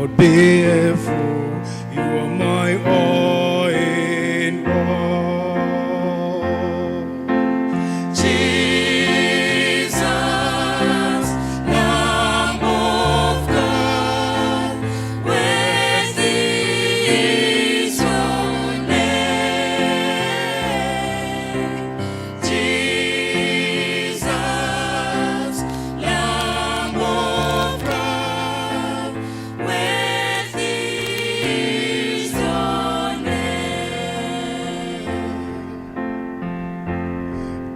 not be a fool. You are my all in all. Jesus, Lamb of God, worthy is your name. Jesus, Lamb of God, worthy is your name.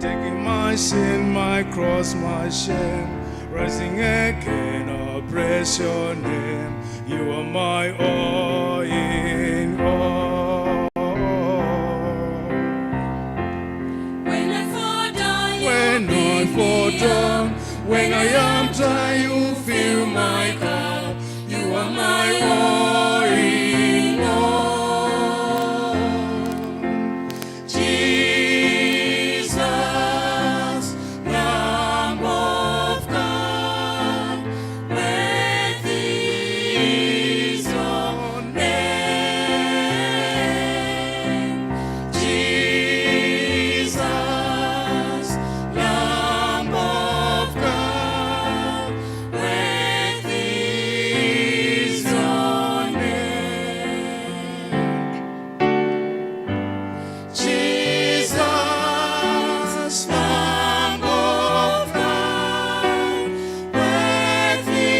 Taking my sin, my cross, my shame, rising again, I bless your name. You are my all in all. When I fall down, you When I pick fall me down, up. When I am tired, you fill my cup. You are my all in all. Jesus, Lamb of God, worthy is your name. Jesus, Lamb of God, worthy is your name. Jesus, Lamb of God, worthy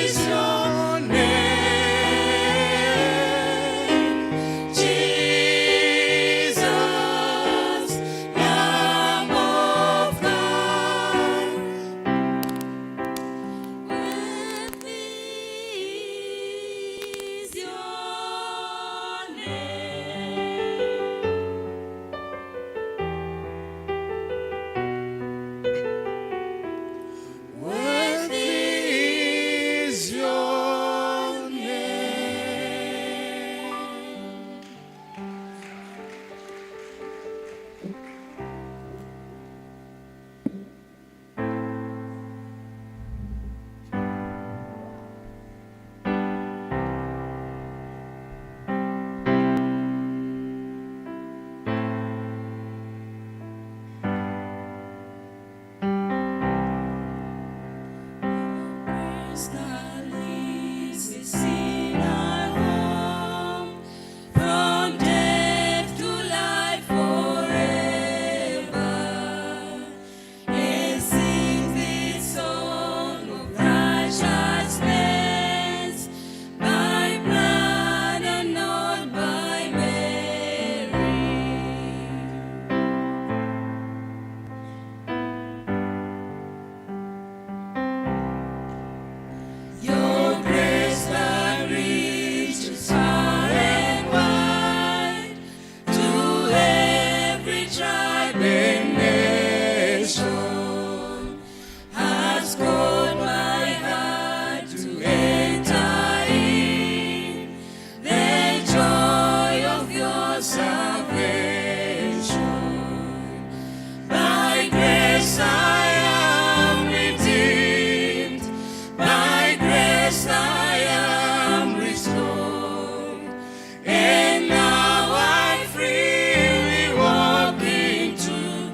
is your name. Jesus, Lamb of God, worthy is your name. Worthy is your name. Grace that leads the sinner home from death to life forever, and sings this song of righteousness by blood and not by merit. Your grace that reaches far and wide to every tribe and nation has called my heart to enter in the joy of your salvation. By grace I am redeemed, by grace I am restored, and now I freely walk into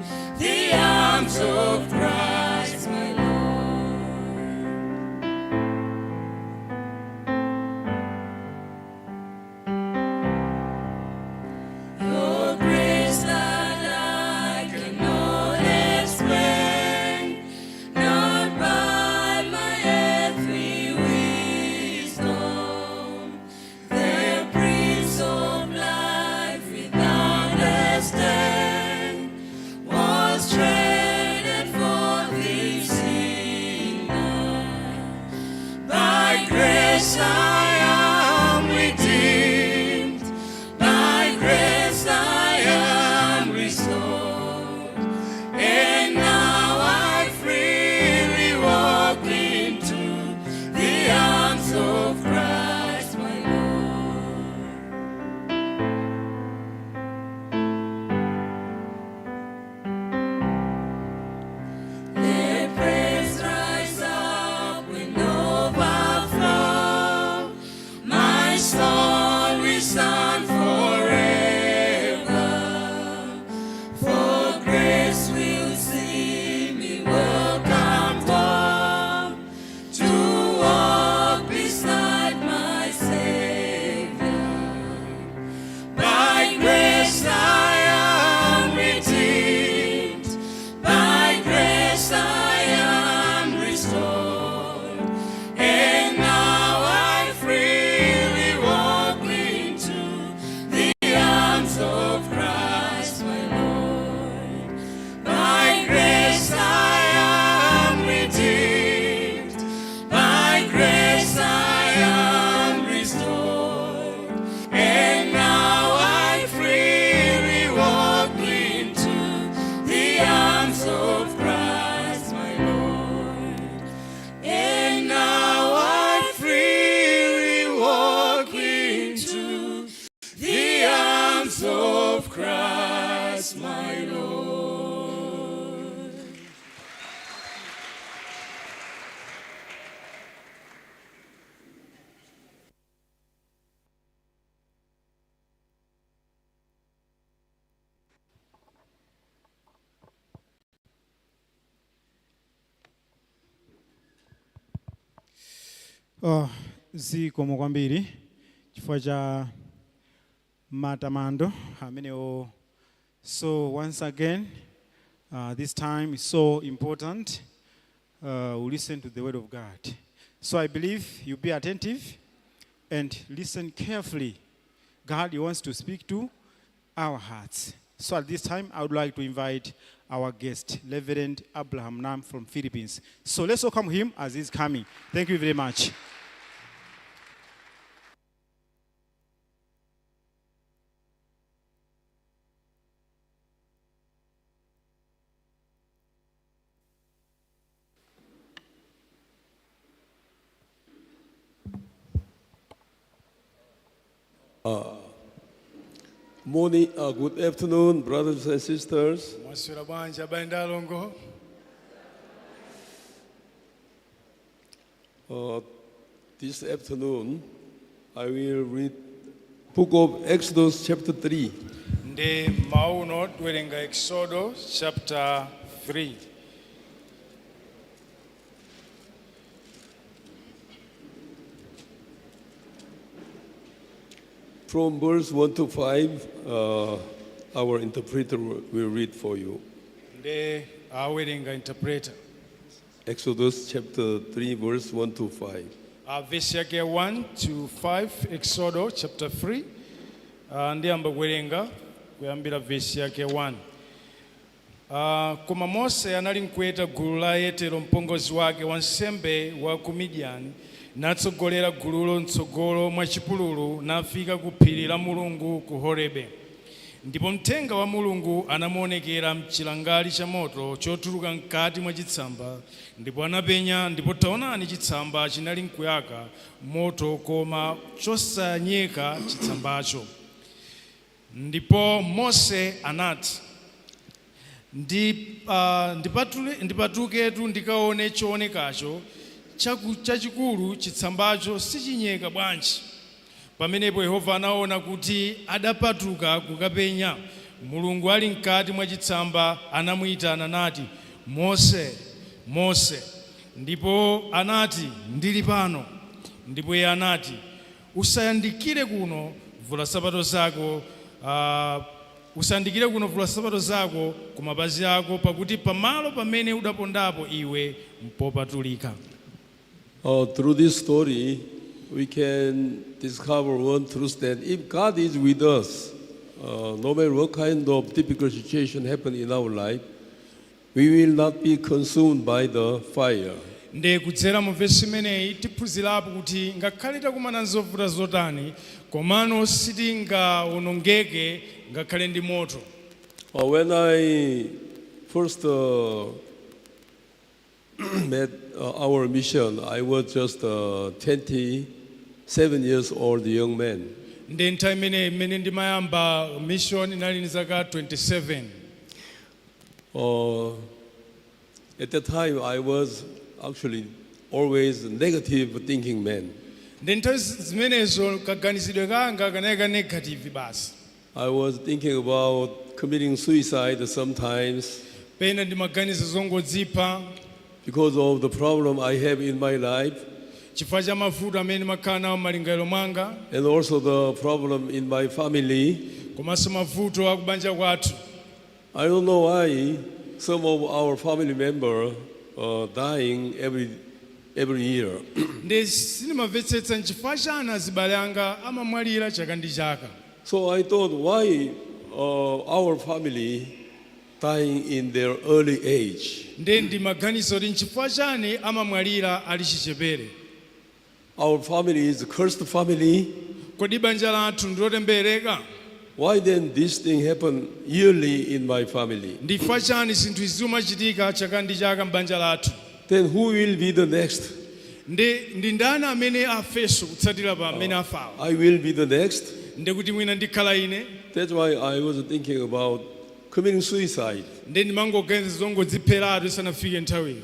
Christ my Lord. Oh, zikomo kwambiri chifukwa cha matamando amenewo. So once again, this time is so important. We listen to the word of God. So I believe you be attentive and listen carefully. God wants to speak to our hearts. So at this time, I would like to invite our guest, Reverend Abraham Nam from Philippines. So let's welcome him as he's coming. Thank you very much. Morning, good afternoon, brothers and sisters. Mwaswera bwanji abale ndi alongo? This afternoon, I will read Book of Exodus, chapter 3. Ndi mmawa uno tiwerenga Exodo chapter 3. From verse 1 to 5, our interpreter will read for you. Ndi awerenga interpreter. Exodus chapter 3, verse 1 to 5. Verse yake 1 to 5, Exodo chapter 3. Ndiyamba kuwerenga kuyambira verse yake 1. Koma Mose anali nkuweta gulu la Yetero mpongozi wake, wansembe wa ku Midiyani, natsogolera gululo mtsogolo mwa chipululu, nafika ku phiri la Mulungu, ku Horebe. Ndipo mthenga wa Mulungu anamuonekera mchilangali cha moto chotuluka mkati mwa chitsamba. Ndipo anapenya, ndipo taonani, chitsamba chinali nkuyaka moto, koma chosanyeka chitsambacho. Ndipo Mose anati, "Ndipatuketu ndikaone choonekacho chachikulu, chitsambacho sichinyeka bwanji." Pamenepo Yehova anaona kuti adapatuka kukapenya. Mulungu ali mkati mwa chitsamba anamuyitana nati, "Mose, Mose." Ndipo anati, "Ndili pano." Ndipo iye anati, "Usayandikire kuno, vula sapato zako, usayandikire kuno, vula sapato zako ku mapazi ako, pakuti pamalo pamene udapondapo iwe mpopatulika." Through this story, we can discover one truth, that if God is with us, no matter what kind of difficult situation happen in our life, we will not be consumed by the fire. Ndi kudzera mu vesi imeneyi tiphunzirapo kuti ngakhale takumana nzovuta zotani, komano sitingawonongeke ngakhale ndi moto. When I first met our mission, I was just a 27 years old young man. Ndi nthawi imeneyi imene ndimayamba mission inali ndi zaka 27. At that time, I was actually always a negative thinking man. Ndi nthawi zimenezo kaganizidwe kanga kanali ka negative basi. I was thinking about committing suicide sometimes Pena ndimaganiza zongodzipha because of the problem I have in my life chifukwa cha mavuto amene ndimakhala nawo m'malingaliro mwanga and also the problem in my family. komanso mavuto akubanja kwathu. I don't know why some of our family members are dying every year. Ndi sindimamvetsetsa nchifukwa chani azibale anga amamwalira chaka ndi chaka. So I thought, why our family dying in their early age? Ndi ndimaganiza kuti nchifukwa chani amamwalira ali chichepere. Our family is a cursed family. Kodi banja lathu ndilotembereka? Why then this thing happen yearly in my family? Ndi chifukwa chani zinthu izi zimachitika chaka ndi chaka m'banja lathu? Then who will be the next? Ndi ndani amene afenso kutsatira pa amene afawa? I will be the next. Ndekuti mwina ndikhala ine. That's why I was thinking about committing suicide. Nde ndimangoganiza zongodzipheratu isanafike nthawiyo.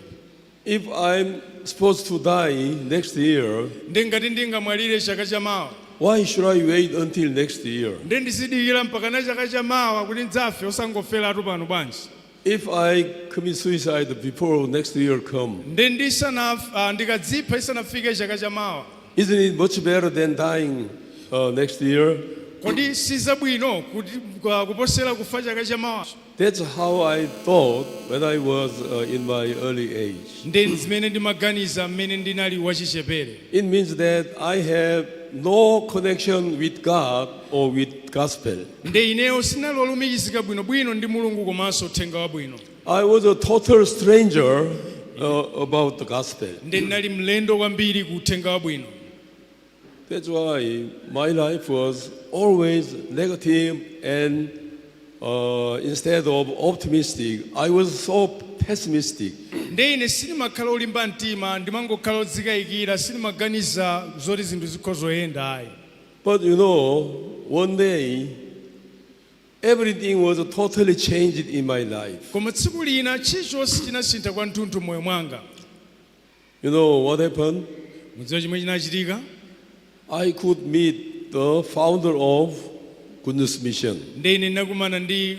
If I'm supposed to die next year, Nde ngati ndingamwalire chaka chamawa, why should I wait until next year? Nde ndizidikira mpaka na chaka chamawa kuti ndidzafe? Osangoferatu pano bwanji? If I commit suicide before next year come, Nde ndikadzipha isanafike chaka chamawa, isn't it much better than dying next year? Kodi sizabwino kuti kuposera kufa chaka chamawa? That's how I thought when I was in my early age. Nde zimene ndimaganiza mmene ndinali wachichepere. It means that I have no connection with God or with gospel. Nde ineyo sinali olumikizika bwinobwino ndi Mulungu komanso uthenga wabwino. I was a total stranger about the gospel. Nde ndinali mlendo kwambiri ku uthenga wabwino. That's why my life was always negative and instead of optimistic, I was so pessimistic. Nde ine sindimakhala olimba mtima, ndimangokhala odzikayikira, sindimaganiza zoti zinthu zikhozoyenda ayi. But one day, everything was totally changed in my life. Koma tsiku lina chilichonse chinasintha kwathunthu moyo mwanga. You know what happened? Mudziwa chimwe chinachitika? I could meet the founder of Good News Mission. Nde ine ndinakumana ndi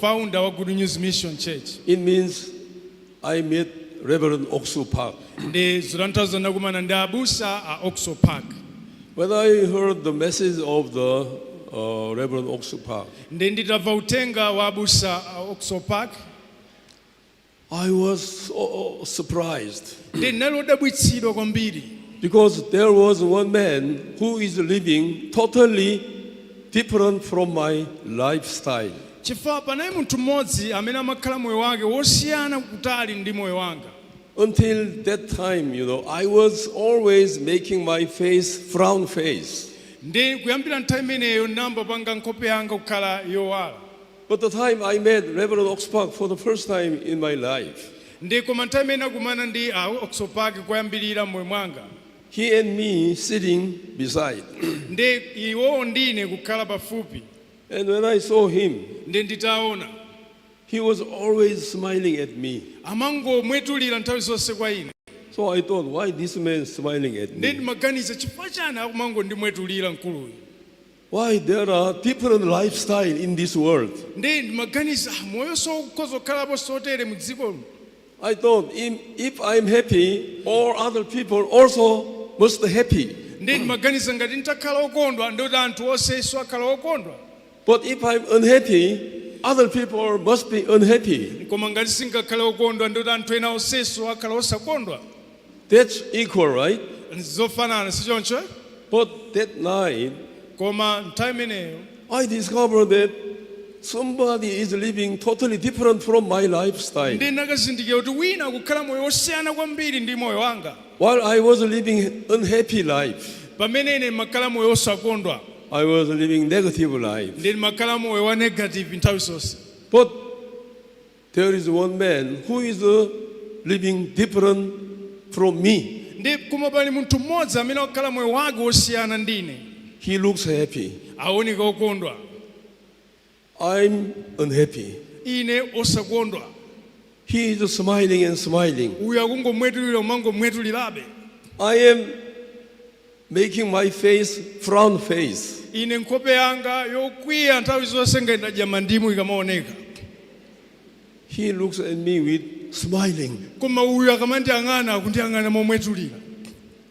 founder wa Good News Mission Church. It means I met Reverend Oksu Park. Ndi zotanthauza ndakumana ndi abusa a Oxo Park. When I heard the message of the Reverend Oksu Park, Ndi nditamva uthenga wa abusa a Oxo Park, I was so surprised ndi ndinali wodabwitsidwa kwambiri, because there was one man who is living totally different from my lifestyle. Chifukwa panali munthu mmodzi amene amakhala moyo wake wosiyana kutali ndi moyo wanga. Until that time, I was always making my face frown face. Ndi kuyambira nthawi imeneyo ndinambopanga nkhope yanga kukhala yowala. But the time I met Reverend Ock Soo Park for the first time in my life, Ndi koma nthawi imene akumana ndi a Oxo Park koyambirira moyo mwanga, he and me sitting beside. Ndi iwowo ndine kukhala pafupi. And when I saw him, Ndi nditaona, he was always smiling at me. Amangomwetulira nthawi zonse kwa ine. So I thought, why this man smiling at Ndi me? ndimaganiza chifukwa chani akumangondimwetulira mkuluyu? Why there are different lifestyle in this world? Ndi ndimaganiza, "Ah, moyo sokhoza kukhalapo sotere mu dziko." I thought, if I'm happy, all other people also must be happy. Ndi ndimaganiza ngati nditakhala okondwa ndikuti anthu onsenso akhala okondwa. But if I'm unhappy, other people must be unhappy. Koma ngati singakhale okondwa ndikuti anthu ena onsenso akhala osakondwa. That's equal, right? Zofanana sichoncho? But that night, Koma nthawi imeneyo, I discovered that somebody is living totally different from my lifestyle. Ndi ndakazindikira kuti wina akukhala moyo wosiyana kwambiri ndi moyo wanga. While I was living unhappy life, Pamene ine ndimakhala moyo osakondwa, I was living negative life. Ndi ndimakhala moyo wa negative nthawi zonse. But there is one man who is living different from me. Ndi koma pali munthu mmodzi amene akukhala moyo wake wosiyana ndine. He looks happy. Aoneka okondwa. I'm unhappy. Ine osakondwa. He is smiling and smiling. Uyu akungomwetulira umangomwetulirabe. I am making my face frown face. Ine nkhope yanga yokwiya nthawi zonse ngati ndadya mandimu ikamaoneka. He looks at me with smiling. Koma uyu akamandiyang'ana akundiyang'ana momwetulira.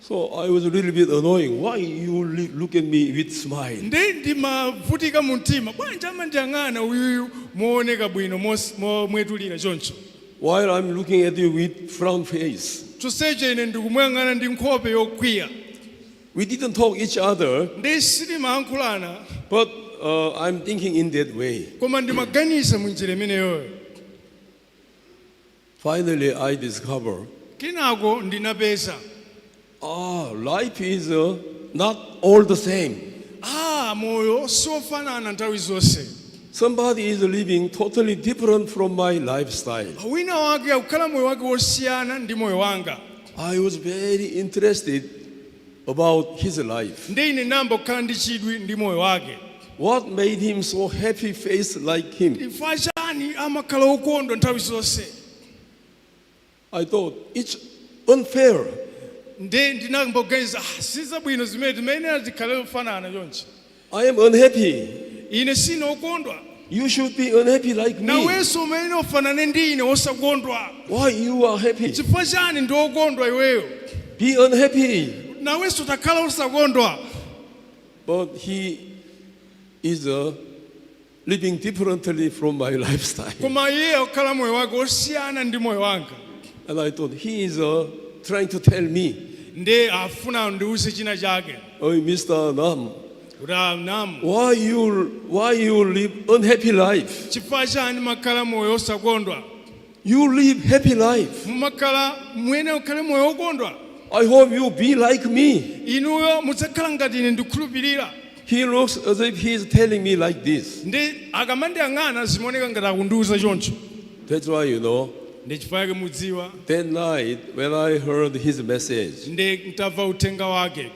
So I was a little bit annoying. Why you look at me with smile? Ndi ndimavutika mu mtima bwanji amandiyang'ana uyuyu mooneka bwino momwetulira choncho, While I'm looking at you with frown face. Chonsecho ine ndikumuyang'ana ndi nkhope yokwiya. We didn't talk each other, Ndi sitimayankhulana, but I'm thinking in that way. Koma ndimaganiza mu njira imeneyoyo. Finally, I discover, Kenako ndinapeza, ah, life is not all the same. Ah, moyo siofanana nthawi zonse. Somebody is living totally different from my lifestyle. Wina wake akukhala moyo wake wosiyana ndi moyo wanga. I was very interested about his life. Ndi ine namba kukhala ndi chidwi ndi moyo wake. What made him so happy face like him? Chifukwa chani amakhala okondwa nthawi zonse? I thought it's unfair. Ndi ndinamboganiza, ah, sizabwino zimene timayenera tikhale ofanana chonchi. I am unhappy. Ine sine okondwa. You should be unhappy like me. Nawenso umayenera ufanane ndi ine osakondwa. Why you are happy? Chifukwa chani ndi okondwa iweyo? Be unhappy. Nawenso takhala osakondwa. But he is living differently from my lifestyle. Koma iye akukhala moyo wake osiyana ndi moyo wanga. And I thought he is trying to tell me, Ndi afuna ndiuze china chake. "Oh, Mr. Nam, Kuti ah, Nam, why you live unhappy life? Chifukwa chani makhala moyo osakondwa? You live happy life. Mumakhala mwene ukhale moyo okondwa. I hope you be like me." Inuyo mudzakhala ngati ine, ndikhulupirira. He looks as if he is telling me like this. Ndi akamandiyang'ana zimaoneka ngati akundiuza choncho. That's why, Ndi chifukwa chake mudziwa, that night when I heard his message, ndi ntamva uthenga wake,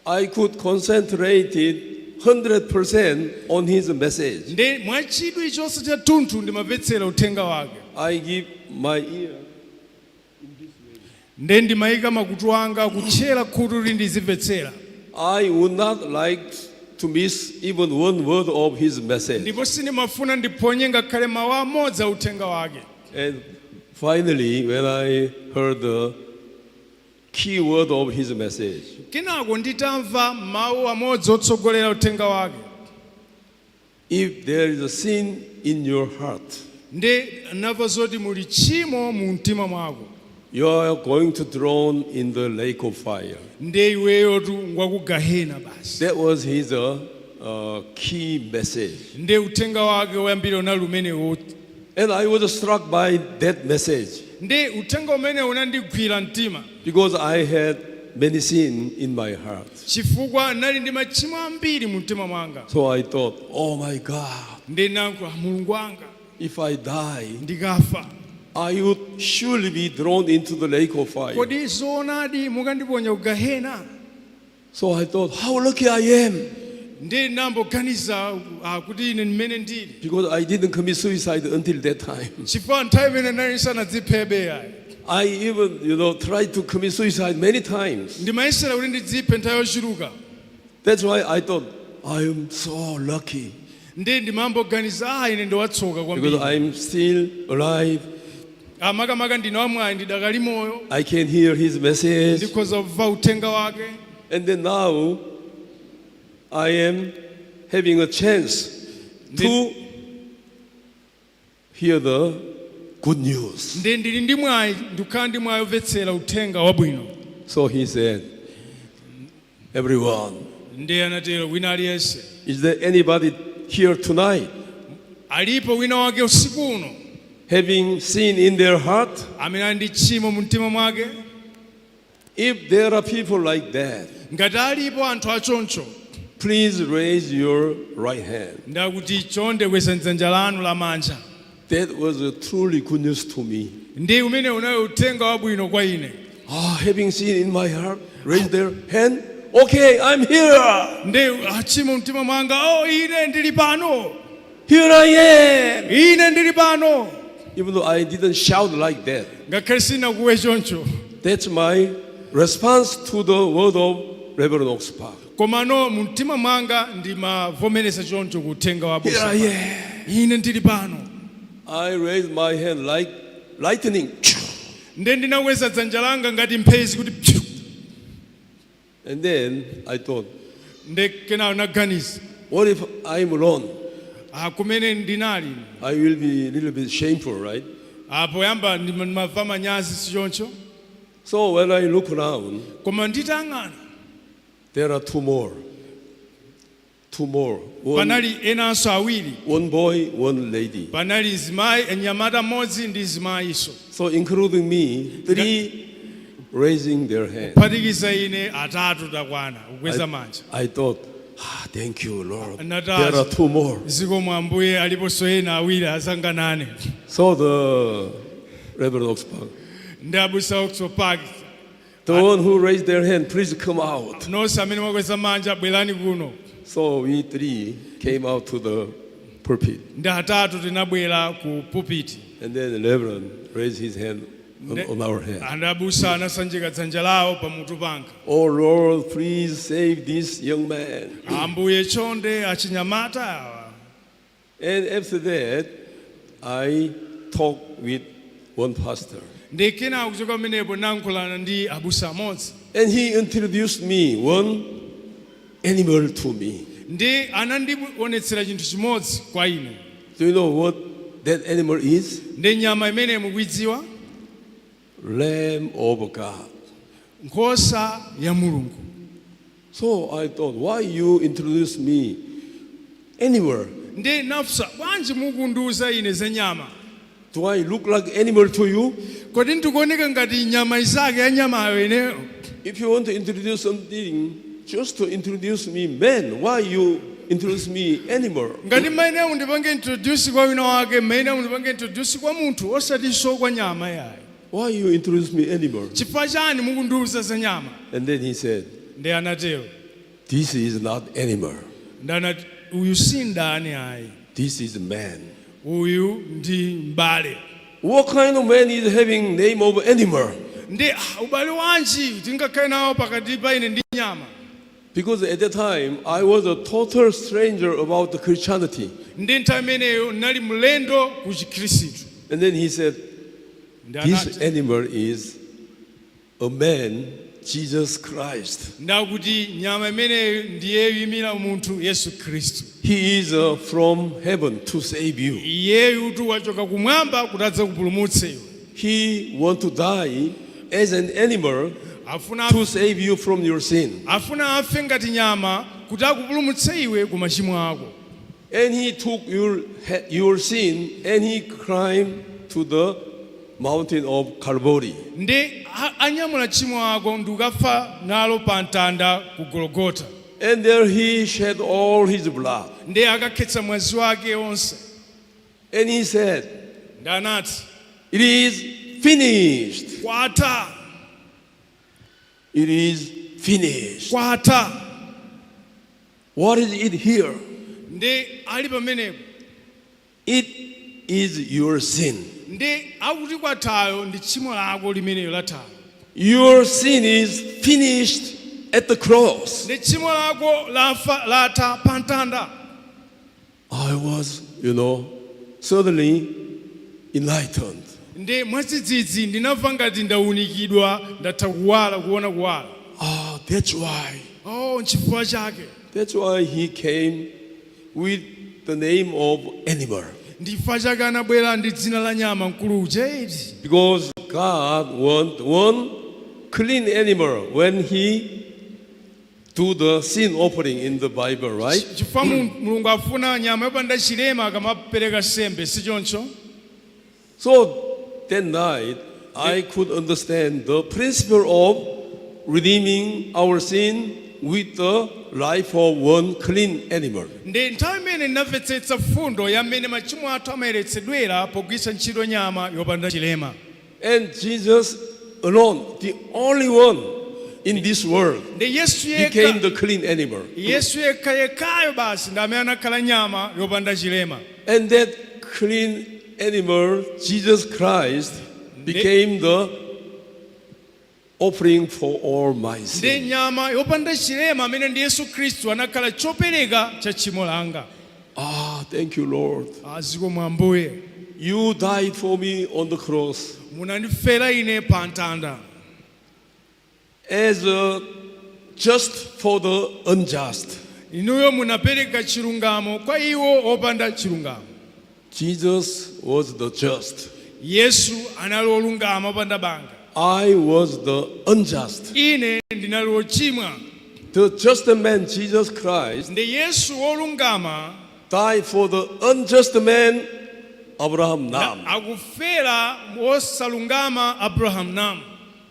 I could concentrate it 100% on his message. Ndi mwachidwi chonse cha thunthu ndimamvetsera uthenga wake. I give my ear. Ndi ndimayika makutu anga kutchera khutu kuti ndizimvetsera. I would not like to miss even one word of his message. Ndipo sindimafuna ndiphonye ngakhale mawu amodzi a uthenga wake. And finally, when I heard the key word of his message, Kenako nditamva mawu amodzi otsogolera uthenga wake, if there is a sin in your heart, ndi namva zoti muli tchimo mu mtima mwako, you are going to drown in the lake of fire. Ndi iweyotu ngwakugahena basi. That was his key message. Ndi uthenga wake woyambira unali umenewo. And I was struck by that message Ndi uthenga umene unandigwira mtima, because I had many sin in my heart. Chifukwa nali ndi machimo ambiri mu mtima mwanga. So I thought, "Oh my God, Ndi nankula Mulungu wanga, if I die, ndikafa, I would surely be thrown into the lake of fire." Kodi zoonadi mukandiponya ku gahena? So I thought, "How lucky I am," Ndi namboganiza ah, kuti ine mmene ndili, because I didn't commit suicide until that time. Chifukwa nthawi imene nali ndisanadziphebe ayi. I even tried to commit suicide many times. Ndimayesera kuti ndidziphe nthawi yochuluka. That's why I thought, "I am so lucky," Ndi ndimamboganiza, ah, ine ndiwatsoka because kwambiri, I'm still alive. Makamaka ndine wamwayi, ndidakali moyo. I can hear his message. Ndikhoza kumva uthenga wake. And then now I am having a chance to hear the good news. Ndi ndili ndi mwayi, ndikukhala ndi mwayi omvetsera uthenga wabwino. So he said, "Everyone, Ndi anatero, wina aliyense, is there anybody here tonight alipo wina wake usiku uno having sin in their heart?" amene ali ndi tchimo mu mtima mwake? If there are people like that, Ngati alipo anthu achoncho, please raise your right hand. Ndakuti chonde kwezani dzanja lanu lamanja. That was a truly good news to me. Ndi umene unali uthenga wabwino kwa ine. Ah, having sin in my heart, raise their hand. Okay, I'm here. Ndi achimo mtima mwanga, oh, ine ndili pano. Here I am. Ine ndili pano. Even though I didn't shout like that, Ngakhale sinakuwe choncho, that's my response to the word of Reverend Ock Park. Komano mu mtima mwanga ndimavomereza choncho ku uthenga wa Here abusa. I am. Ine ndili pano. I raised my hand like lightning. Ndi ndinakweza dzanja langa ngati mphezi kuti pyu. And then I thought, Ndi kenako naganiza, "What if I'm alone?" Ah, kumene ndinali, I will be a little bit shameful, right? Ah, poyamba ndimamva manyazi, si choncho? So when I look around, Koma nditayang'ana, there are two more. Two more. One, panali enanso awiri. one boy, one lady. Panali zimayi, mnyamata mmodzi ndi zimayinso. So including me, three raising their hand. Kuphatikiza ine, atatu takwana kukweza manja. I thought, "Ah, thank you, Lord. Nata- There are two more." Zikomo Ambuye, aliponso ena awiri azanganane. So the Reverend Ock Park, Ndi abusa Ock Park, The one who raised their hand, please come out. Nonse amene mwakweza manja, bwerani kuno. So we three came out to the pulpit. Ndi atatu tinabwera ku pulpit. And then the Reverend raised his hand on our head. And abusa anasanjika dzanja lawo pamutu panga. "Oh Lord, please save this young man." Ambuye, chonde achinyamata awa. And after that, I talked with one pastor. Ndi kenako kuchoka pamenepo nayankhulana ndi abusa amodzi. And he introduced me one animal to me. Ndi anandionetsera chinthu chimodzi kwa ine. Do you know what that animal is? Ndi nyama imene mukuidziwa? Lamb of God. Nkhosa ya Mulungu. So I thought, why you introduce me animal? Ndi nafunsa, bwanji mukundiuza ine za nyama? Do I look like animal to you? Kodi ndikuoneka ngati nyama izake ya nyamayo ineyo? If you want to introduce something, just to introduce me man, why you introduce me animal? Ngati mmene mundipange introduce kwa wina wake, mmene mundipange introduce kwa munthu, osatinso kwa nyama yayi. Why you introduce me animal? Chifukwa chani mukundiuza za nyama? And then he said, Ndi anatero, "This is not animal. Ndi anati, uyu si ndani ayi. This is man." Uyu ndi m'bale. What kind of man is having name of animal? Ndi ubale wanji tingakhale nawo pakati pa ine ndi nyama? Because at that time I was a total stranger about the Christianity. Ndi nthawi imeneyo ndinali mlendo ku Chikhristu. And then he said, Ndi "This anati, animal is a man, Jesus Christ. Ndakuti nyama imeneyo ndiye yimira munthu Yesu Khristu. He is from heaven to save you. Iyeyu tu wachoka kumwamba kuti adza kupulumutse iwe. He want to die as an animal Afuna to save you from your sin. Afuna afe ngati nyama kuti akupulumutse iwe ku machimo ako. And he took your sin and he climbed to the mountain of Calvary. Ndi anyamula tchimo ako ndi kukafa nalo pa mtanda ku Gologota. And there he shed all his blood. Ndi akakhetsa mwazi wake onse. And he said, Ndi anati, "It is finished." Kwatha. It is finished. Kwatha. What is it here? Ndi ali pamenepo? It is your sin. Ndi akuti kwathayo ndi tchimo lako limeneyo lathayo. Your sin is finished at the cross. Ndi tchimo lako lafa, latha pa mtanda. I was suddenly enlightened. Ndi mwadzidzidzi ndinamva ngati ndawunikidwa, ndatha kuwala, kuona kuwala. Ah, that's why. Oh, nchifukwa chake. That's why he came with the name of animal. Ndi chifukwa chake anabwera ndi dzina la nyama mkulu uja eti. Because God want one clean animal when he do the sin offering in the Bible, right? Chifukwa Mulungu afuna nyama yopanda chilema akamapereka sembe, si choncho? So that night, I could understand the principle of redeeming our sin with the life of one clean animal. Ndi nthawi imene ndinamvetsetsa fundo ya mmene machimo athu amayeretsedwera pogwiritsa ntchito nyama yopanda chilema. And Jesus alone, the only one in this world, Ndi Yesu became yekha, the clean animal. Yesu yekha yekhayo basi ndi amene anakhala nyama yopanda chilema. And that clean animal, Jesus Christ, became the offering for all my Ndi sin. nyama yopanda chilema amene ndi Yesu Khristu anakhala chopereka cha tchimo langa. Ah, thank you, Lord. Zikomo Ambuye. You died for me on the cross Munandifera ine pa mtanda as a just for the unjust. Inuyo munapereka chilungamo kwa iwo opanda chilungamo. Jesus was the just. Yesu anali olungama opanda banga. I was the unjust. Ine ndinali wochimwa. The just man, Jesus Christ, Ndi Yesu wolungama died for the unjust man, Abraham Nam. Akufera wosalungama Abraham Nam.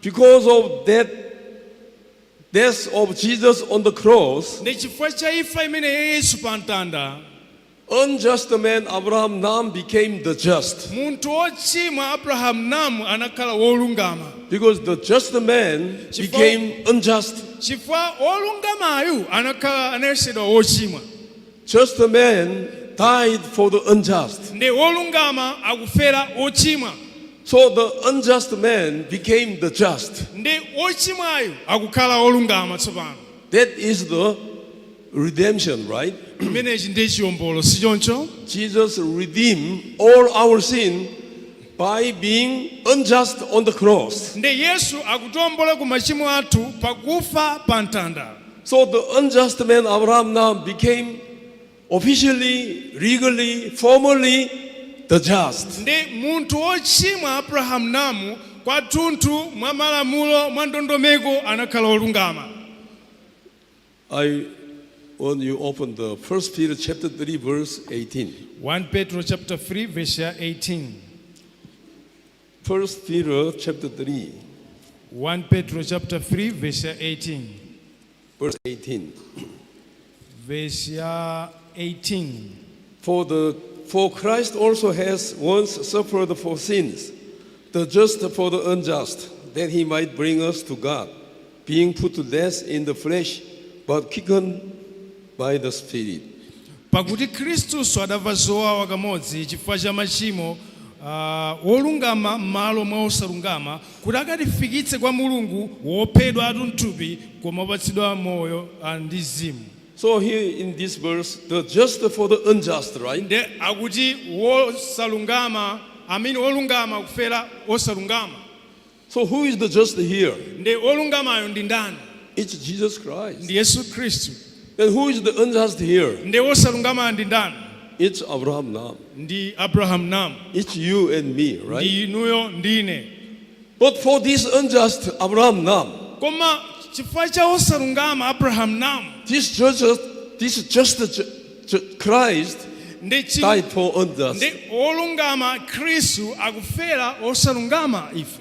Because of that death of Jesus on the cross, Ndi chifukwa cha imfa imene ya Yesu pa mtanda, Unjust man Abraham Nam became the just. Munthu wochimwa Abrahamu Namu anakhala wolungama. Because the just man became unjust. Chifukwa wolungamayu anakhala anayesedwa wochimwa. Just man died for the unjust. Ndi wolungama akufera ochimwa. So the unjust man became the just. Ndi wochimwayo akukhala wolungama tsopano. That is the redemption, right? Imenechi ndi chiwombolo, si choncho? Jesus redeemed all our sin by being unjust on the cross. Ndi Yesu akutiwombola ku machimo athu pakufa pa mtanda. So the unjust man Abraham now became officially, legally, formally the just. Ndi munthu wochimwa Abrahamu Namu kwathunthu mwa malamulo mwa ndondomeko anakhala wolungama. I want you open the First Peter chapter 3 verse 18. 1 Petro chapter 3 verse ya 18. First Peter chapter 3 1 Petro chapter 3 verse ya 18. Verse 18. Verse ya 18. For Christ also has once suffered for sins, the just for the unjust, that he might bring us to God, being put to death in the flesh, but quickened by the Spirit. Pakuti Khristuso adamva zowawa kamodzi chifukwa cha machimo, wolungama m'malo mwa osalungama, kuti akatifikitse kwa Mulungu, wophedwa atu mthupi koma wopatsidwa moyo ndi mzimu. So here in this verse, the just for the unjust, right? Nde akuti wosalungama amene wolungama kufera osalungama. So who is the just here? Nde wolungamayo ndi ndani? It's Jesus Christ. Ndi Yesu Khristu. And who is the unjust here? Nde wosalungamayo ndi ndani? It's Abraham now. Ndi Abraham Nam. It's you and me, right? Ndi inuyo ndine. But for this unjust Abraham Nam, Koma chifukwa cha osalungama Abraham Nam, this just Christ ndi died for unjust. Ndi wolungama Khristu akufera osalungama ife.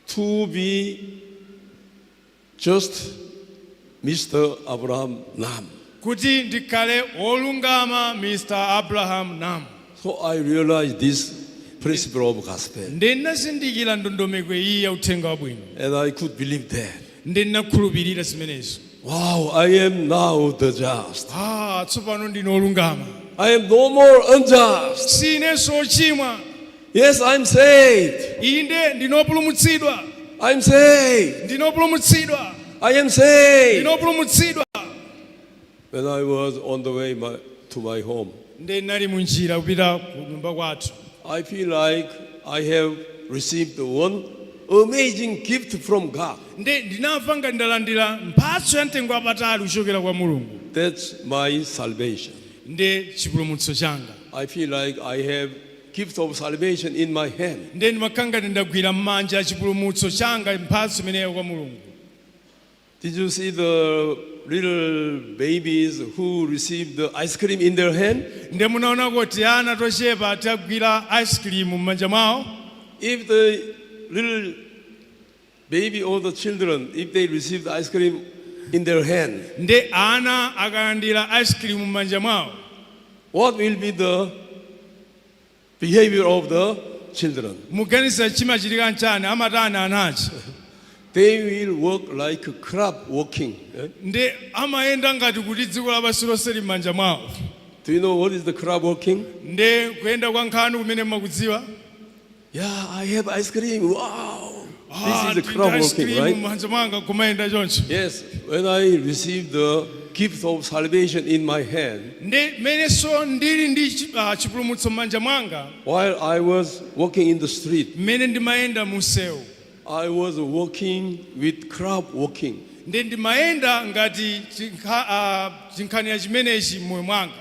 To be just Mr. Abraham Nam. Kuti ndikhale wolungama Mr. Abraham Nam. So I realized this principle of gospel. Ndi ndinazindikira ndondomeko iyi ya uthenga wabwino. And I could believe that. Ndi ndinakhulupirira zimenezo. Wow, I am now the just. Ah, tsopano ndine wolungama. I am no more unjust. Sinenso ochimwa. Yes, I'm saved. Inde, ndinopulumutsidwa. I'm saved. Ndinopulumutsidwa. I am saved. Ndinopulumutsidwa. When I was on the way to my home, Ndi ndinali munjira kupita ku nyumba kwathu, I feel like I have received one amazing gift from God. Ndi ndinamva ngati ndalandira mphatso ya mtengo wapatali kuchokera kwa Mulungu. That's my salvation. Ndi chipulumutso changa. I feel like I have gift of salvation in my hand. Ndi ndimakhala ngati ndagwira m'manja chipulumutso changa, mphatso imeneyo kwa Mulungu. Did you see the little babies who received the ice cream in their hand? Ndi munaona kuti ana tochepa tagwira ice cream m'manja mwawo? If the little baby or the children, if they receive the ice cream in their hand, Ndi ana akalandira ice cream m'manja mwawo, what will be the behavior of the children? Muganiza chimachitika nchani? Amatani anachi? They will walk like a crab walking, eh? Ndi amayenda ngati kuti dziko lapansi lonse li m'manja mwawo. Do you know what is the crab walking? Ndi kuyenda kwa nkhanu kumene mmakudziwa? Yeah, I have ice cream. Wow. Ah, This is the crab ice walking, cream right? m'manja mwanga kumayenda choncho. Yes, when I received the gift of salvation in my hand, Ndi mmenenso ndili ndi chipulumutso m'manja mwanga, while I was walking in the street, mmene ndimayenda mu msewu, I was walking with crab walking. Ndi ndimayenda ngati chinkhanira chimenechi m'moyo mwanga.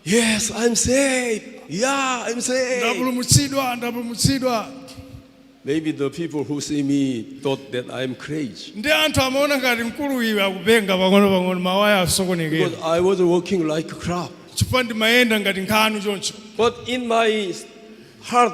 Yes, I'm saved. Yeah, I'm saved. Ndapulumutsidwa, ndapulumutsidwa. Maybe the people who see me thought that I'm crazy Ndi anthu amaona ngati mkulu iwe akupenga pang'ono pang'ono, mawaya asokonekera, because I was walking like a crab. Chifukwa ndimayenda ngati nkhanu choncho. But in my heart,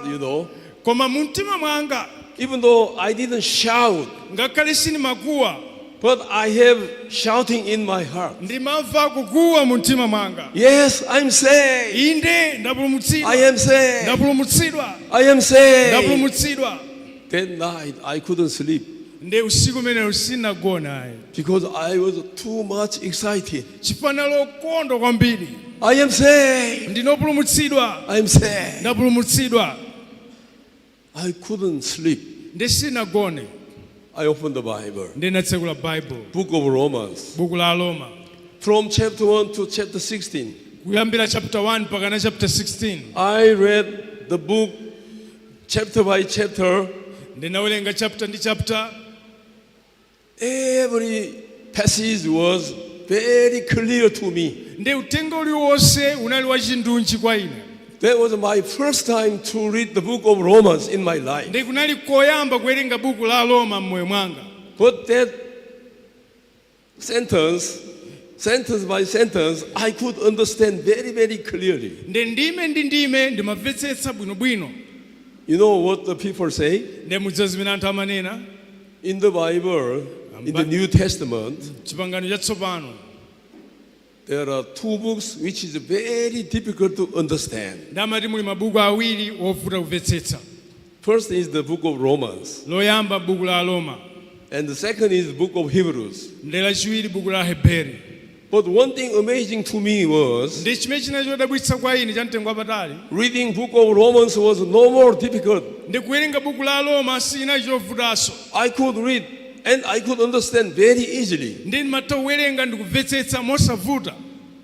Koma mu mtima mwanga, even though I didn't shout, ngakhale sindimakuwa, But I have shouting in my heart. Ndimamva kukuwa mu mtima mwanga. Yes, I'm saved. Inde, ndapulumutsidwa. I am saved. Ndapulumutsidwa. I am saved. Ndapulumutsidwa. That night I couldn't sleep Nde usiku umenewu sinagona ayi, because I was too much excited. Chifukwa lokondwa kwambiri. I am saved. Ndinopulumutsidwa. I am saved. Ndapulumutsidwa. I couldn't sleep. Nde sinagone. I opened the Bible, Ndinatsekula Bible, Book of Romans, buku la Roma, from chapter 1 to chapter 16. Kuyambira chapter 1 mpaka na chapter 16. I read the book chapter by chapter. Ndinawerenga chapter ndi chapter. Every passage was very clear to me. Ndi uthenga uliwonse unali wachindunji kwa ine. That was my first time to read the book of Romans in my life. Ndi kunali koyamba kuwerenga buku la Roma m'moyo mwanga. But that sentence, sentence by sentence, I could understand very, very clearly. Ndi ndime ndi ndime ndimamvetsetsa bwinobwino. You know what the people say? Ndi mudziwa zimene anthu amanena? In the Bible, in the New Testament, Chipangano chatsopano, there are two books which is very difficult to understand. Ndamati muli mabuku awiri ovuta kumvetsetsa. First is the book of Romans, Loyamba buku la Roma, and the second is the book of Hebrews. Ndi lachiwiri buku la Heberi. But one thing amazing to me was Ndi chimene china chodabwitsa kwa ine cha mtengo wapatali, reading book of Romans was no more difficult. Ndi kuwerenga buku la Roma sina chovutanso. I could read and I could understand very easily. Ndi ndimatha kuwerenga ndikumvetsetsa mosavuta.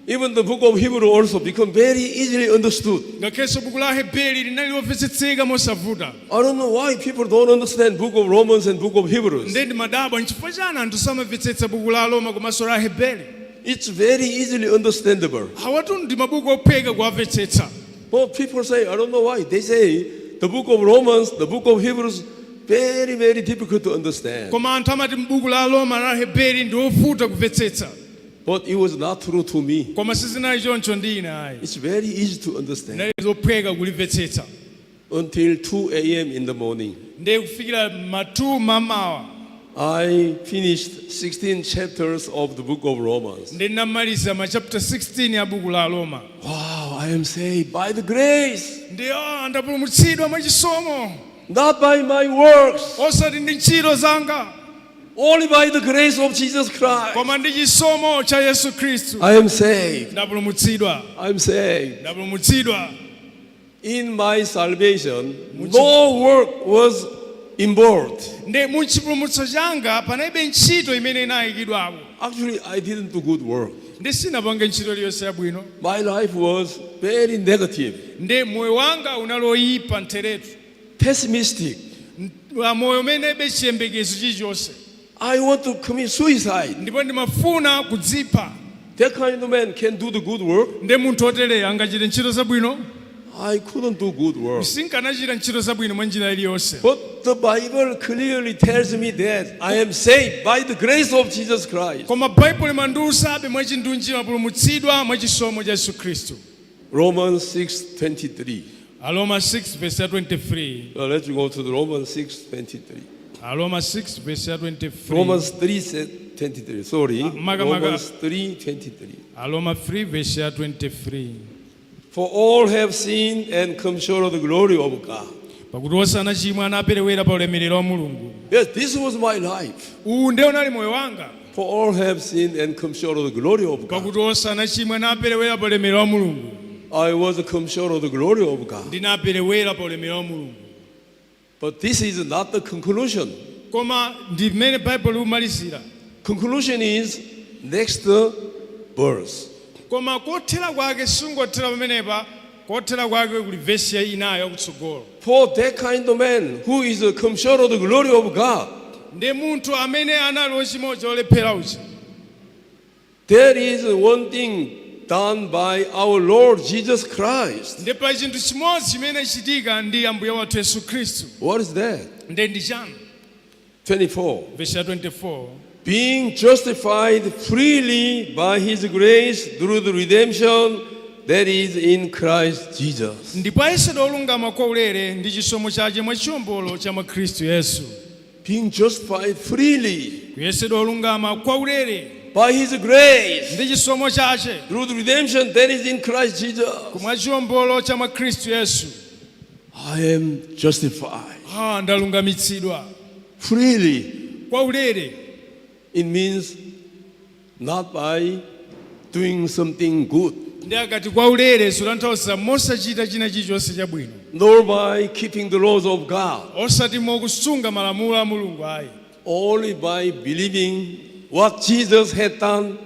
Even the book of Hebrew also become very easily understood. Ngakhalenso buku la Heberi linali lomvetsetseka mosavuta. I don't know why people don't understand book of Romans and book of Hebrews. Ndi ndimadabwa nchifukwa chani anthu samamvetsetsa buku la Roma komanso la Heberi. It's very easily understandable. Awatu ndi mabuku ophweka kuwamvetsetsa. But people say, I don't know why. They say the book of Romans, the book of Hebrews, very, very difficult to understand. Koma anthu amati m'buku la Roma la Heberi ndi ovuta kumvetsetsa. But it was not true to me. Koma sizinali choncho ndi ine ayi. It's very easy to understand. Zinali zophweka kulimvetsetsa. Until 2 a.m. in the morning, Ndiye kufikira ma 2 mamawa, I finished 16 chapters of the book of Romans. Ndinamaliza ma chapter 16 ya buku la Roma. Wow, I am saved by the grace, Ndi ah, ndapulumutsidwa mwachisomo, not by my works, osati ndi ntchito zanga, only by the grace of Jesus Christ. Koma ndi chisomo cha Yesu Khristu. I am saved. Ndapulumutsidwa. I am saved. Ndapulumutsidwa. In my salvation, no work was involved. Ndi muchipulumutso changa panalibe ntchito imene inayikidwapo. Actually, I didn't do good work. Ndi sinapange ntchito iliyonse yabwino. My life was very negative, Ndi moyo wanga unali oyipa ntheretu, pessimistic. Moyo umene ulibe chiyembekezo chilichonse. I want to commit suicide. Ndipo ndimafuna kudzipha. That kind of man can do the good work. Ndi munthu otereyo angachite ntchito zabwino? I couldn't do good work. Sinkanachita ntchito zabwino mwa njira iliyonse. But the Bible clearly tells me that I am saved by the grace of Jesus Christ. Koma Baibulo imandiwuzabe mwachindunji mapulumutsidwa mwachisomo cha Yesu Khristu. Romans 6:23. Aroma 6 verse ya 23. Let's go to the Romans 6:23. Aroma 6 verse ya 23. Romans 3:23. Sorry. Maga, maga. Romans 3:23. Aroma 3 verse ya 23. For all have sinned and come short of the glory of God. Pakuti onse anachimwa anaperewera pa ulemerero wa Mulungu. Yes, this was my life. Uwu ndiye unali moyo wanga. For all have sinned and come short of the glory of God. Pakuti onse anachimwa anaperewera pa ulemerero wa Mulungu. I was come short of the glory of God. Ndinaperewera pa ulemerero wa Mulungu. But this is not the conclusion. Koma ndi mmene Baibulo likumalizira. Conclusion is next verse. Koma kothera kwake singothera pamenepa, kothera kwake kuli vesi ya inayo yakutsogolo. For that kind of man who is come short of the glory of God, Ndi munthu amene anali wochimwa olephera uja, there is one thing done by our Lord Jesus Christ. Ndi pa chinthu chimodzi chimene chitika ndi Ambuye wathu Yesu Khristu. What is that? Ndi ndi chani? 24. Vesi ya 24. Being justified freely by his grace through the redemption that is in Christ Jesus. Ndipo ayesedwa olungama kwa ulere ndi chisomo chake mwa chiwombolo cha mwa Khristu Yesu. Being justified freely Kuyesedwa olungama kwaulere by His grace ndi chisomo chache through the redemption that is in Christ Jesus. mwa chiwombolo cha mwa Khristu Yesu. I am justified Ah, ndalungamitsidwa freely. kwaulere. It means not by doing something good, Ndi akati kwaulere zotanthauza mosachita china chilichonse chabwino, nor by keeping the laws of God, osati mokusunga malamulo a Mulungu ayi, only by believing what Jesus had done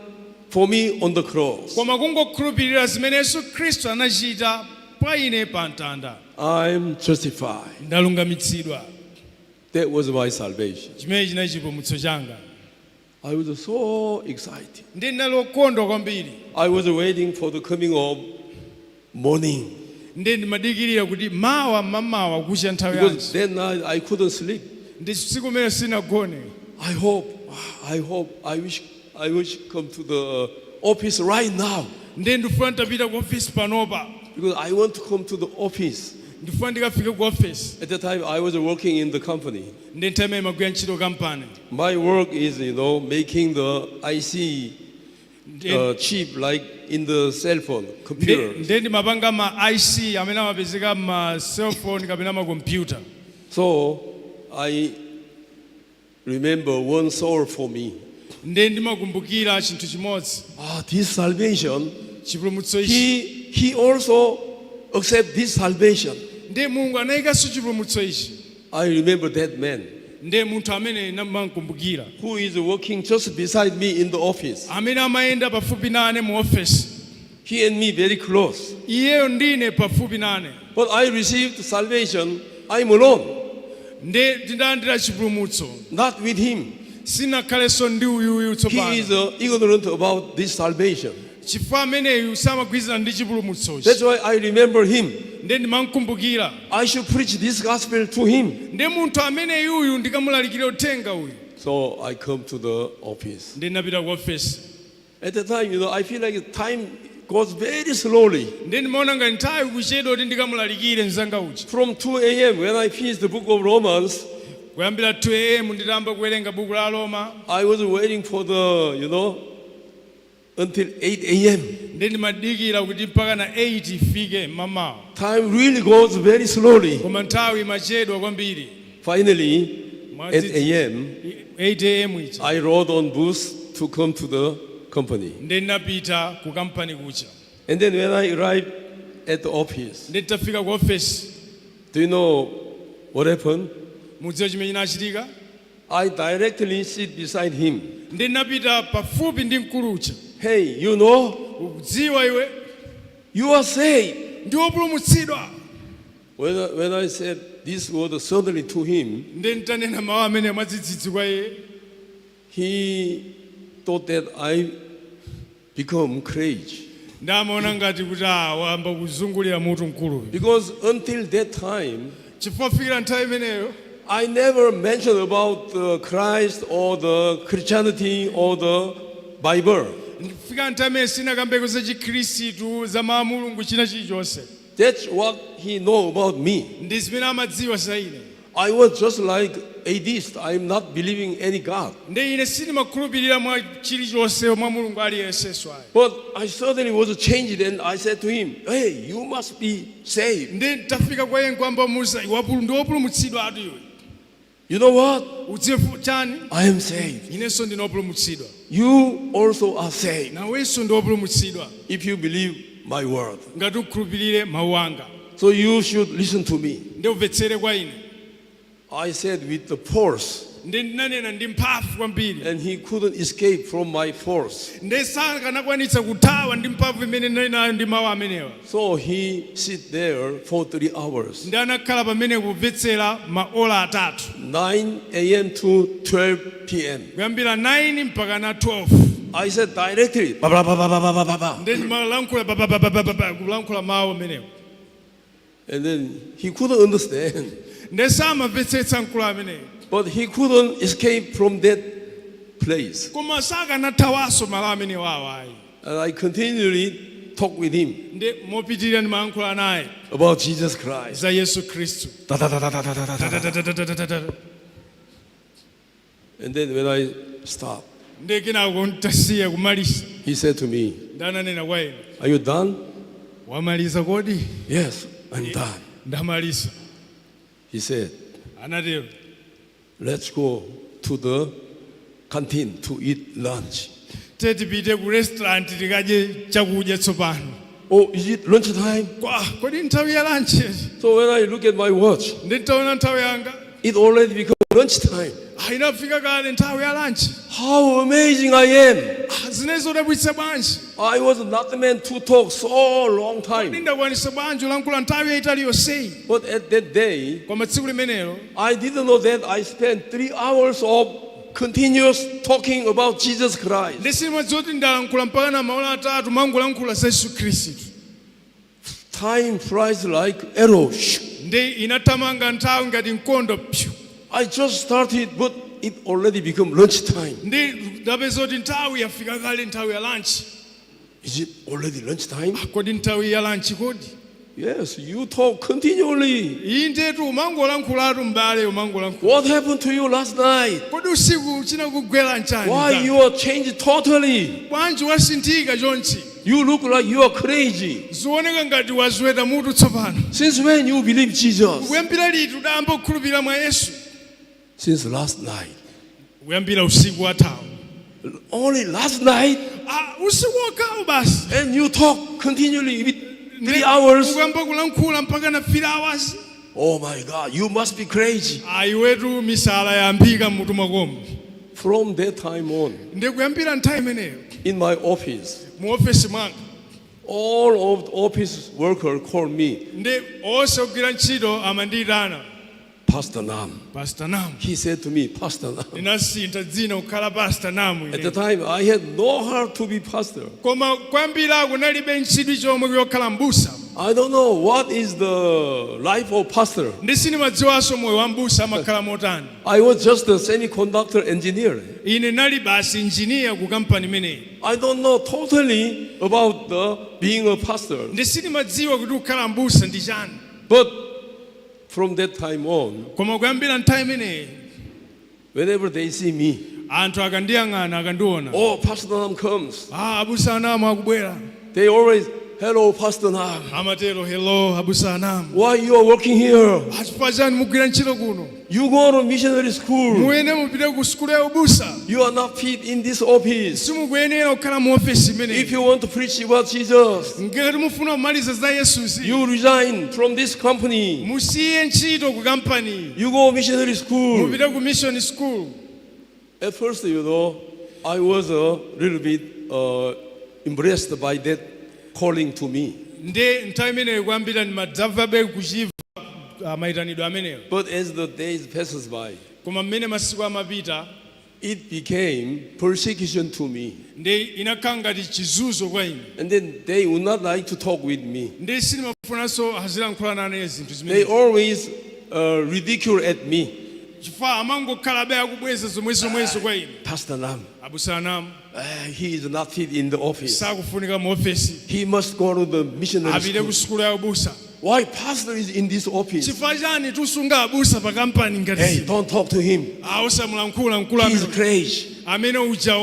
for me on the cross. Koma kungokhulupirira zimene Yesu Khristu anachita pa ine pa mtanda. I'm justified. Ndalungamitsidwa. That was my salvation. Chimene chinali chipulumutso changa. I was so excited. Ndi ndinali okondwa kwambiri. I was waiting for the coming of morning Ndi ndimadikirira kuti mawa mamawa kucha nthawi because yanji. that night I couldn't sleep. Ndi tsiku limene sinagone. I hope, I hope, I wish come to the office right now Ndi ndifuna nditapita ku ofisi panopa. Because I want to come to the office. Ndifuna ndikafike ku ofisi. At that time, I was working in the company. Ndi nthawi imene imagwira ntchito kampani. My work is making the IC chip like in the cell phone, computer. Ndi ndimapanga ma IC amene amapezeka ma cellphone kapena ma computer. So I remember one soul for me. Ndi ndimakumbukira chinthu chimodzi. Ah, this salvation, Chipulumutso ichi, he also accept this salvation. Ndi Mulungu anayikanso chipulumutso ichi. I remember that man Ndi munthu amene ndimamkumbukira, who is working just beside me in the office. Amene amayenda pafupi nane mu ofesi. He and me very close. Iyeyo ndine pafupi nane. But I received salvation. I'm alone, Ndi ndinalandira chipulumutso, not with him. Sinakhalenso ndi uyuyu He tsopano, is ignorant about this salvation. Chifukwa ameneyu samagwirizana ndi chipulumutsochi. That's why I remember him. Ndi ndimamkumbukira. I should preach this gospel to him. Ndi munthu ameneyuyu ndikamulalikire uthenga uyu. So I come to the office. Ndi ndinapita ku ofesi. At the time, I feel like time goes very slowly. Ndi ndimaona ngati nthawi kuchedwa kuti ndikamulalikire mzanga uja. From 2 a.m., when I finished the book of Romans, Kuyambira 2 a.m. nditayamba kuwerenga buku la Roma, I was waiting for the, you know, until 8 a.m. Ndi ndimadikira kuti mpaka na 8 ifike mamawa. Time really goes very slowly. Koma nthawi imachedwa kwambiri. Finally, 8 a.m., 8 a.m. ija, I rode on bus to come to the company. Ndi ndinapita ku kampani kuja. And then when I arrived at the office, Ndi nditafika ku ofesi, do you know what happened? Mudziwa chimene chinachitika? I directly sit beside him. Ndi ndinapita pafupi ndi mkulu uja. Hey, Ukudziwa iwe, you are saved. Ndi wopulumutsidwa. When I said this word suddenly to him, Ndi nditanena mawu amene mwadzidzidzi kwa iye, he thought that I become crazy. Ndamaona ngati kuti ah, wayamba kuzungulira mutu mkuluyu. Because until that time, Chifukwa kufikira nthawi imeneyo, I never mentioned about the Christ or the Christianity or the Bible. Kufika nthawi imene sinakambeko za chikhristu za mawu a Mulungu china chilichonse. That's what he know about me. Ndi zimene amadziwa za ine. I was just like atheist. I'm not believing any God. Ndi ine sindimakhulupirira mwa chilichonse mwa Mulungu aliyensenso ayi. But I suddenly was changed and I said to him, "Hey, you must be saved." Ndi tafika kwa iye nkwamba musa ndi wopulumutsidwa atu iwe. You know what? Udziwe chani? I am saved. Inenso ndine wopulumutsidwa. You also are saved Nawenso ndi wopulumutsidwa if you believe my word. Ngati ukhulupirire mawu anga. So you should listen to me. Ndi umvetsere kwa ine. I said with the force, Ndi ndinanena ndi mphamvu kwambiri, and he couldn't escape from my force. Ndi sakanakwanitsa kuthawa ndi mphamvu imene ndinali nayo ndi mawu amenewa. So he sit there for 3 hours, Ndi anakhala pamene kumvetsera maola 3, 9 a.m. to 12 p.m. Kuyambira 9 mpaka na 12. I said directly, blah, blah, blah, blah, blah, blah, blah, blah. Ndi ndimalankhula pa- pa- pa- pa- pa- pa- kulankhula mawu amenewo. And then he couldn't understand. Ndi samamvetsetsa mkulu ameneyo. But he couldn't escape from that place. Koma sakanathawanso malo amenewo awo ayi. And I continually talk with him Ndi mopitirira ndimayankhula naye about Jesus Christ. Za Yesu Khristu. Da, da, da, da, da, da, da, da. Ta-ta-ta-ta-ta-ta-ta. And then when I stopped, Ndi kenako ntasiya kumalisa, he said to me, ndananena kwa ine, "Are you done?" "Wamaliza kodi?" "Yes, I'm done." "Ndamaliza." He said, Anatero, "Let's go to the canteen to eat lunch." "Te tipite ku restaurant tikadye chakudya tsopano." "Oh, is it lunch time?" Kwa kodi nthawi ya lunch? So when I look at my watch, Nditaona nthawi yanga, it already become lunch time. Ah, inafika kale nthawi ya lunch. How amazing I am. Ah, zimene zodabwitsa bwanji! I was not meant to talk so long Kodi time. ndakwanisa bwanji ulankhula nthawi yayitali yonseyi? But at that day, Koma tsiku limenelo, I didn't know that I spent 3 hours of continuous talking about Jesus Christ. Ndi sindimadziwa kuti ndalankhula mpaka na maola 3 mangolankhula za Yesu Khristu. Time flies like arrow. Ndi inathamanga nthawi ngati mkondo pyu. I just started, but it already become lunchtime. Ndi ndapeza kuti nthawi yafika kale nthawi ya lunch. Is it already lunchtime? Kodi nthawi ya lunch kodi? Yes, you talk continually. Iyi ndetu umangolankhulatu m'bale, umangolankhula. What happened to you last night? Kodi usiku chinakugwera nchani? Why you are changed totally? Bwanji wasinthika chonchi? You look like you are crazy. Zioneka ngati wazweta mutu tsopano. Since when you believe Jesus? Kuyambira liti udayamba kukhulupirira mwa Yesu? Since last night. Kuyambira usiku wathawu. Only last night, Ah, usiku wokhawu basi. And you talk continually with 3 hours. Ukuyamba kulankhula mpaka na 3 hours. Oh my God, you must be crazy. Ayiwetu misala yambika mmutu mwakomo. From that time on, Ndi kuyambira nthawi imeneyo, in my office, mu ofesi mwanga, all of the office workers call me ndi onse ogwira ntchito amandiyitana, Pastor Nam. Pastor Nam. He said to me, "Pastor Nam." Ndinasintha dzina kukhala Pastor Nam At ine. the time, I had no heart to be pastor. Koma kwambirako kunalibe ntchito chomwe yokhala mbusa. I don't know what is the life of pastor. Ndi sindimadziwanso moyo wa mbusa amakhala motani. I was just a semiconductor engineer. Ine nali basi injiniya ku kampani imeneyi. I don't know totally about the being a pastor. Ndi sindimadziwa kuti kukhala mbusa ndi chani. But from that time on, Koma kuyambira nthawi imeneyi, whenever they see me, anthu akandiyang'ana akandiona, "Oh, Pastor Nam comes." "Ah, abusa Anamu akubwera." They always, "Hello, Pastor Nam. Amatero, "Hello, abusa Anamu." Why you are working here? Chifukwa chani mugwira ntchito kuno? You go to missionary school. Muyene mupite ku sukulu ya ubusa. You are not fit in this office. Simukuyenera kukhala mu ofesi If imeneyi. you want to preach about Jesus, Ngati mufuna kumaliza za Yesuzi, you resign from this company. Musiye ntchito ku kampani. You go missionary school." Mupite ku mission school. At first, I was a little bit impressed by that calling to me. Ndi nthawi imeneyo kuyambira ndimadzamvabe kuchiva mayitanidwe amenewo. But as the days passes by, Koma mmene masiku amapita, it became persecution to me. Ndi inakhala ngati chizunzo kwa ine. And then they would not like to talk with me. Ndi sindimafunanso azilankhula nane zinthu They zimenezi. always ridicule at me. Chifukwa amangokhalabe akubweza zomwezomwezo kwa ine. "Pastor Nam, "Abusa Anamu, he is not fit in the office. Sakufunika mu ofesi. He must go to the missionary Apite ku school. sukulu ya ubusa. Why pastor is in this office? Chifukwa chani tusunga abusa pa kampani ngati Hey, zino? don't talk to him. Osamulankhula mkulu He is amene, crazy." amene uja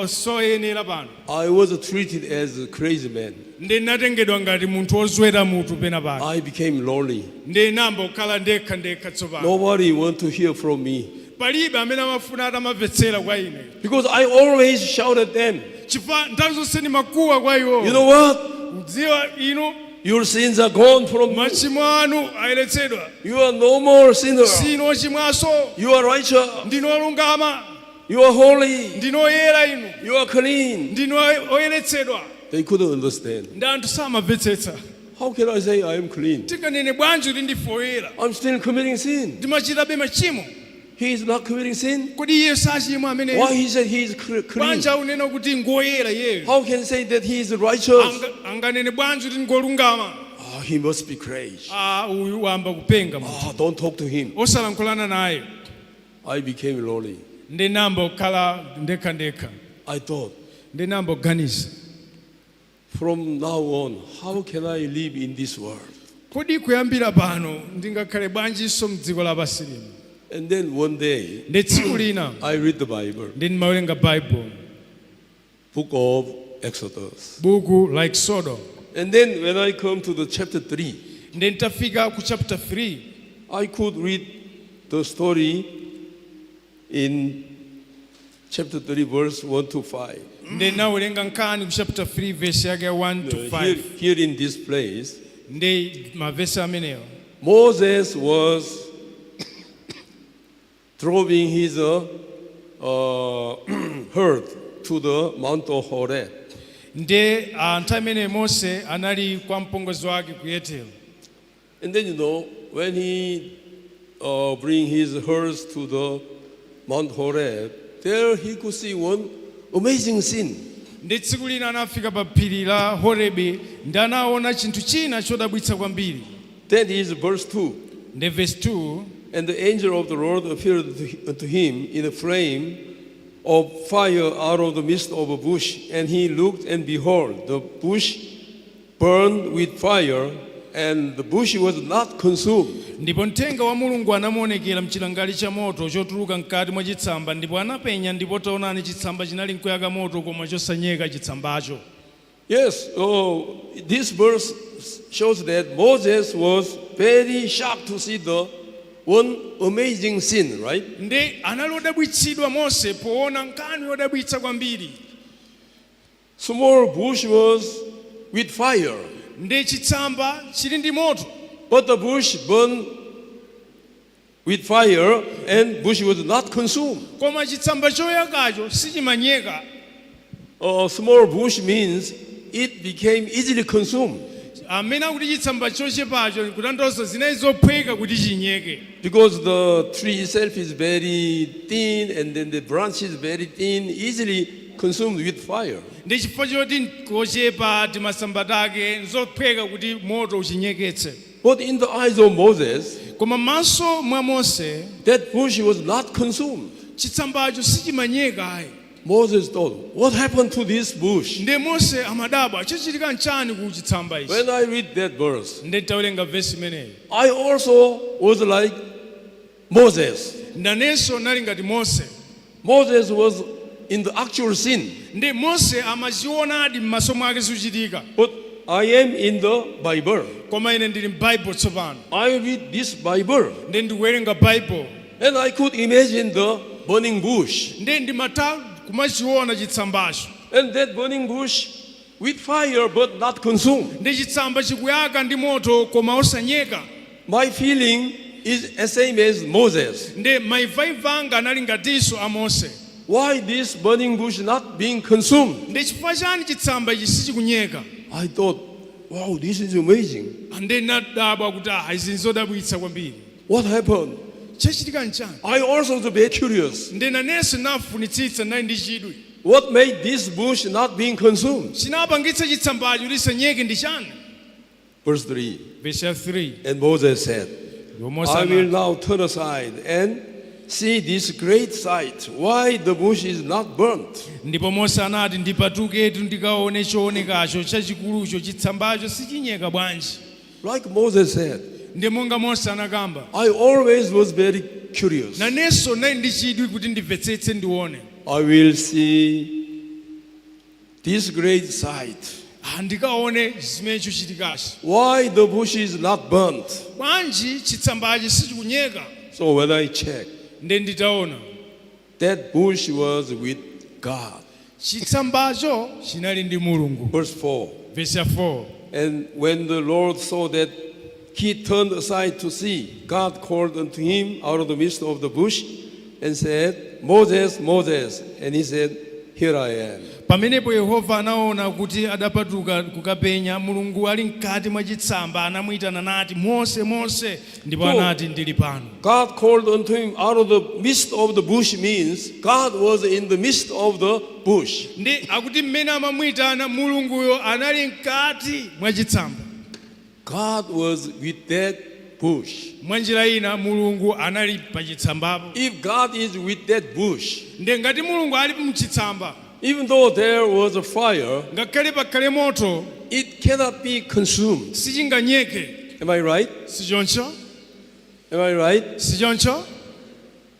soyenera pano." I was treated as a crazy man. Ndi natengedwa ngati munthu wozweta mutu pena pake. I became lonely. Ndi namba kukhala ndekha ndekha tsopano. Nobody want to hear from me Palibe amene amafuna atamamvetsera kwa ine. Because I always shout at them. Chifukwa nthawi zonse ndimakuwa kwa iwo. "You know what? Dziwa inu, Your sins are gone from you. Machimo anu ayeretsedwa. You are no more sinner. Sinu ochimwaso. You are righteous. Ndinu olungama. You are holy. Ndinu oyera inu. You are clean." Ndinu oyeretsedwa." They couldn't understand. Ndi anthu samamvetsetsa. How can I say I am clean? Tinganene bwanji kuti ndife oyera? I'm still committing sin. Ndimachitabe machimo. He is not committing sin. Kodi iye sachimwa amene? Why he said he is clean? Bwanji akunena kuti ngoyera iyeyo? How can he say that he is righteous? Anganene bwanji kuti ngolungama? Oh, he must be crazy. Ah, uyu wamba kupenga munthu. Oh, don't talk to him. Osalankhulana naye. I became lonely. Ndinamba kukhala ndekha ndekha. I thought, Ndinamba kuganiza, from now on, how can I live in this world? Kodi kuyambira pano ndingakhale bwanjinso mdziko lapansi lino? And then one day, Ndi tsiku lina I read the Bible, ndi ndimawerenga Bible, book of Exodus. Buku la Exodo. And then when I come to the chapter 3, Ndi nditafika ku chapter 3, I could read the story in chapter 3, verse 1 to 5. Ndi nawerenga nkhani ku chapter 3 verse yake ya 1 to 5. Here in this place, Ndi mavesi amenewo, Moses was driving his herd to the Mount of Horeb. Ndi nthawi imene Mose anali kwa mpongozi wake ku Yetero. And then, when he bring his herds to the Mount Horeb, there he could see one amazing scene. Ndi tsiku lina anafika pa phiri la Horebe ndi anaona chinthu china chodabwitsa kwambiri. That is verse 2. Ndi verse 2. And the angel of the Lord appeared unto him in a flame of fire out of the midst of a bush. And he looked, and behold, the bush burned with fire, and the bush was not consumed. Ndipo mthenga wa Mulungu anamuonekera mchilangali cha moto chotuluka mkati mwa chitsamba, ndipo anapenya, ndipo taonani, chitsamba chinali nkuyaka moto koma chosanyeka chitsambacho. Yes, oh, this verse shows that Moses was very shocked to see the one amazing scene, right? Ndi anali odabwitsidwa Mose poona nkhani yodabwitsa kwambiri. Small bush was with fire, Ndi chitsamba chili ndi moto, but the bush burned with fire and bush was not consumed. Koma chitsamba choyakacho sichimanyeka. A small bush means it became easily consumed Amene akuti chitsamba chochepacho kutanthauza zinali zophweka kuti chinyeke, because the tree itself is very thin and then the branch is very thin, easily consumed with fire. Ndi chifukwa choti kochepa timasamba take nzophweka kuti moto uchinyeketse. But in the eyes of Moses, Koma m'maso mwa Mose, that bush was not consumed. Chitsambacho sichimanyeka ayi. Moses thought, "What happened to this bush?" Ndi Mose amadabwa, chachitika nchani ku chitsamba ichi? When I read that verse, Ndi tawerenga vesi imeneyi, I also was like Moses. Nanenso nali ngati Mose. Moses was in the actual scene, Ndi Mose amachionadi m'maso mwake zikuchitika, but I am in the Bible. Koma ine ndili m'Bible tsopano. I read this Bible Ndi ndikuwerenga Bible, and I could imagine the burning bush. Ndi ndimatha kumachiona chitsambacho. And that burning bush with fire but not consumed. Ndi chitsamba chikuyaka ndi moto koma osanyeka. My feeling is the same as Moses. Ndi maimvaimva anga anali ngatinso a Mose. Why this burning bush not being consumed? Ndi chifukwa chani chitsamba ichi sichikunyeka? I thought, "Wow, this is amazing." Ndi nadabwa kuti ah, izi nzodabwitsa kwambiri. What happened? Chachitika nchani? I also was very curious. Ndi nanenso nafunitsitsa, nali ndi chidwi. What made this bush not being consumed? Chinapangitsa chitsambacho kuti isanyeke ndi chani? Verse 3. Verse ya 3. And Moses said, Ndipo Mose "I will anati, now turn aside and see this great sight, why the bush is not burnt." Ndipo Mose anati, ndipatuketu ndikaone choonekacho chachikulucho, chitsambacho sichinyeka bwanji. Like Moses said, Ndi monga Mose anakamba, I always was very curious. Nanenso nali ndi chidwi kuti ndimvetsetse, ndione. I will see this great sight. Ah, ndikaone zimene chikuchitikachi. Why the bush is not burnt? Bwanji chitsambachi sichikunyeka? So when I checked, Ndi nditaona, that bush was with God. Chitsambacho chinali ndi Mulungu. Verse 4. Verse ya 4. And when the Lord saw that he turned aside to see, God called unto him out of the midst of the bush and said, "Moses, Moses." And he said, "Here I am." Pamenepo Yehova anaona kuti adapatuka kukapenya, Mulungu ali mkati mwa chitsamba anamuyitana nati, Mose, Mose, ndipo anati, ndili pano. God called unto him out of the midst of the bush means God was in the midst of the bush. Ndi akuti mmene amamuyitana Mulunguyo anali mkati mwa chitsamba. God was with that bush. Mwa njira ina Mulungu anali pa chitsambapo. If God is with that bush, Ndi ngati Mulungu ali mchitsamba, even though there was a fire, ngakhale pakhale moto, it cannot be consumed. Sichinganyeke. Am I right? Sichoncho? Am I right? Sichoncho?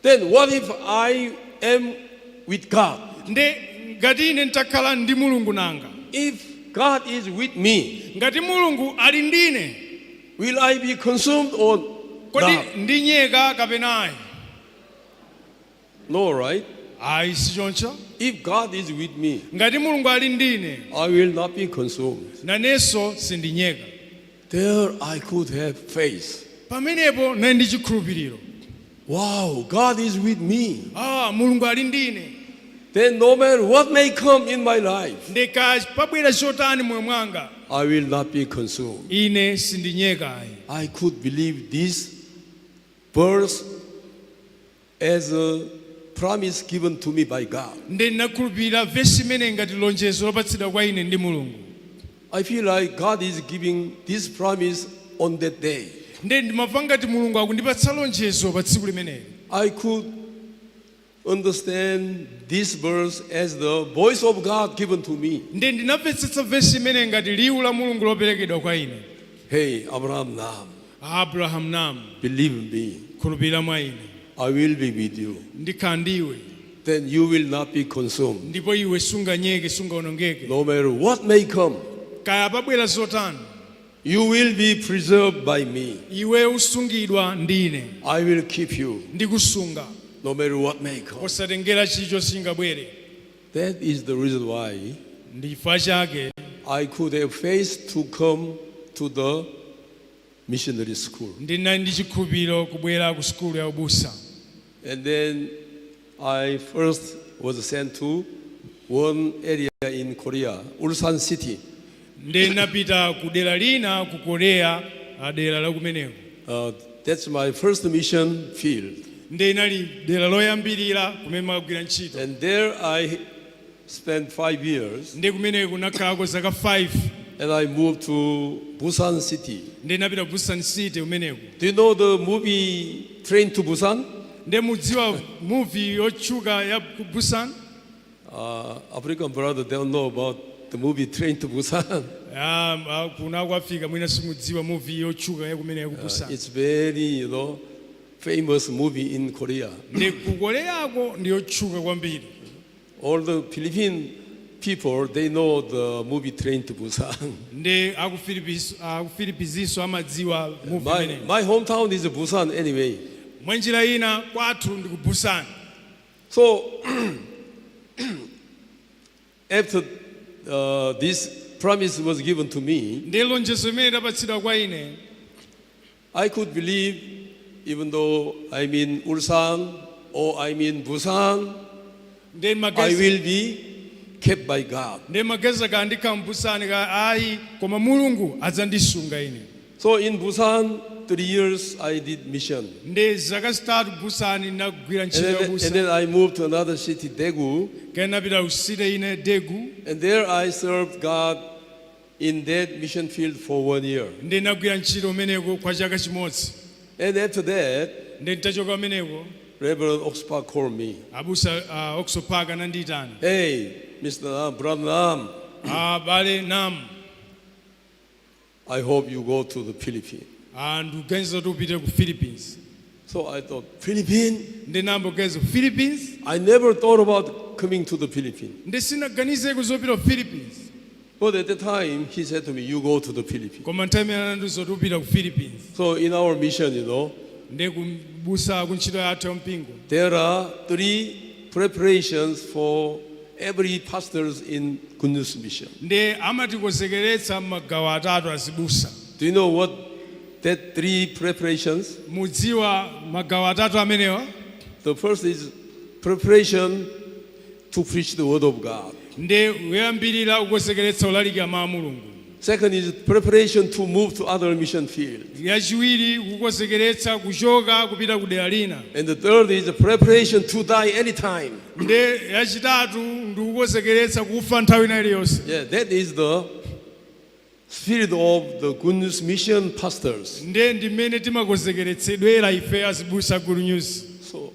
Then what if I am with God? Nde ngati ine nditakhala ndi Mulungu nanga? If God is with me, Ngati Mulungu ali ndine, will I be consumed or kodi not? ndinyeka kapena ayi? No, right? Ayi, si choncho. If God is with me, Ngati Mulungu ali ndine, I will not be consumed. Nanenso sindinyeka. There I could have faith. Pamenepo nali ndi chikhulupiriro. Wow, God is with me. Ah, Mulungu ali ndine. Then no matter what may come in my life, Ndeka pabwera chotani moyo mwanga, I will not be consumed. Ine sindinyeka ayi. I could believe this verse as a promise given to me by God. Nde ndinakhulupirira vesi imene ngati lonjezo lopatsidwa kwa ine ndi Mulungu. I feel like God is giving this promise on that day. Nde ndimamva ngati Mulungu akundipatsa lonjezo pa tsiku limeneli. I could understand this verse as the voice of God given to me. Nde ndinamvetsetsa vesi imene ngati liwu la Mulungu loperekedwa kwa ine. Hey, Abraham Nam, Abraham Nam, believe me, khulupirira mwa ine, I will be with you. Ndikhala ndiwe. Then you will not be consumed. Ndipo iwe sunganyeke, sungaonongeke. No matter what may come, Kaya pabwera zotani, you will be preserved by me. Iwe usungidwa ndine. I will keep you Ndikusunga no matter what may come. Posatengera chilichonse chingabwere. That is the reason why Ndi chifukwa chake I could have faith to come to the missionary school. Ndinali ndi chikhulupiriro kubwera ku sukulu ya ubusa. And then I first was sent to one area in Korea, Ulsan City. Ndinapita ku dera lina ku Korea, ah, dera la kumeneko. That's my first mission field. Ndi inali dera loyambirira kumene makagwira ntchito. And there I spent 5 years. Ndi kumeneko kunakhalako zaka 5. And I moved to Busan City. Ndinapita ku Busan City kumeneko. Do you know the movie Train to Busan? Ndi mudziwa movie yotchuka ya ku Busan? African brother don't know about the movie Train to Busan. Ah, ah, kuna ku Africa mwina simudziwa movie yotchuka ya kumene ya ku Busan. It's very famous movie in Korea. Ndi ku Koreako ndi yotchuka kwambiri. All the Philippine people, they know the movie Train to Busan. Ndi aku Philippines, aku Philippinesinso amadziwa movie My, imeneyi. my hometown is Busan anyway. Mwa njira ina kwathu ndi ku Busan. So after this promise was given to me, Ndi lonjezo imene idapatsidwa kwa ine, I could believe, even though I'm in Ulsan or I'm in Busan, ndi I magezi will be kept by God. Ndi magezi ka ndikhala mu Busan ka ayi, koma Mulungu adzandisunga ine. So in Busan, 3 years I did mission. Ndi zaka 3 Busan ndinagwira And ntchito ya then, and busa. then I moved to another city, Daegu. Kena napita ku city ina Daegu. And there I served God in that mission field for one year. Ndinagwira ntchito umeneko kwa chaka chimodzi. And after that, Ndi nditachoka umeneko, Reverend Ock Soo Park called me. Abusa Ock Soo Park anandiyitana. Hey, Mr. Nam, Brother Nam, Abale Nam, I hope you go to the Philippines. Ah, ndikuganiza kuti upite ku Philippines. So I thought, Philippines? Ndinamboganiza Philippines. I never thought about coming to the Philippines. Ndisinaganizeko zopita ku Philippines. But at the time, he said to me, "You go to the Philippines." Koma nthawi imene anandiuza kuti upita ku Philippines. So in our mission, Ndi kubusa ku ntchito yathu ya mpingo, there are three preparations for every pastors in Good News Mission. Ndi amatikonzekeretsa magawo atatu azibusa. Do you know what that three preparations? Mudziwa magawo atatu amenewa? The first is preparation to preach the word of God. Ndi kuyambirira kukonzekeretsa ulalikira mawu a Mulungu. Second is preparation to move to other mission field. Yachiwiri kukonzekeretsa kuchoka kupita ku dera lina. And the third is preparation to die anytime. Ndi yachitatu ndi kukonzekeretsa kufa nthawi ina iliyonse. Yeah, that is the spirit of the Good News Mission pastors. Ndi ndimene timakonzekeretsedwera ife azibusa Good News. So,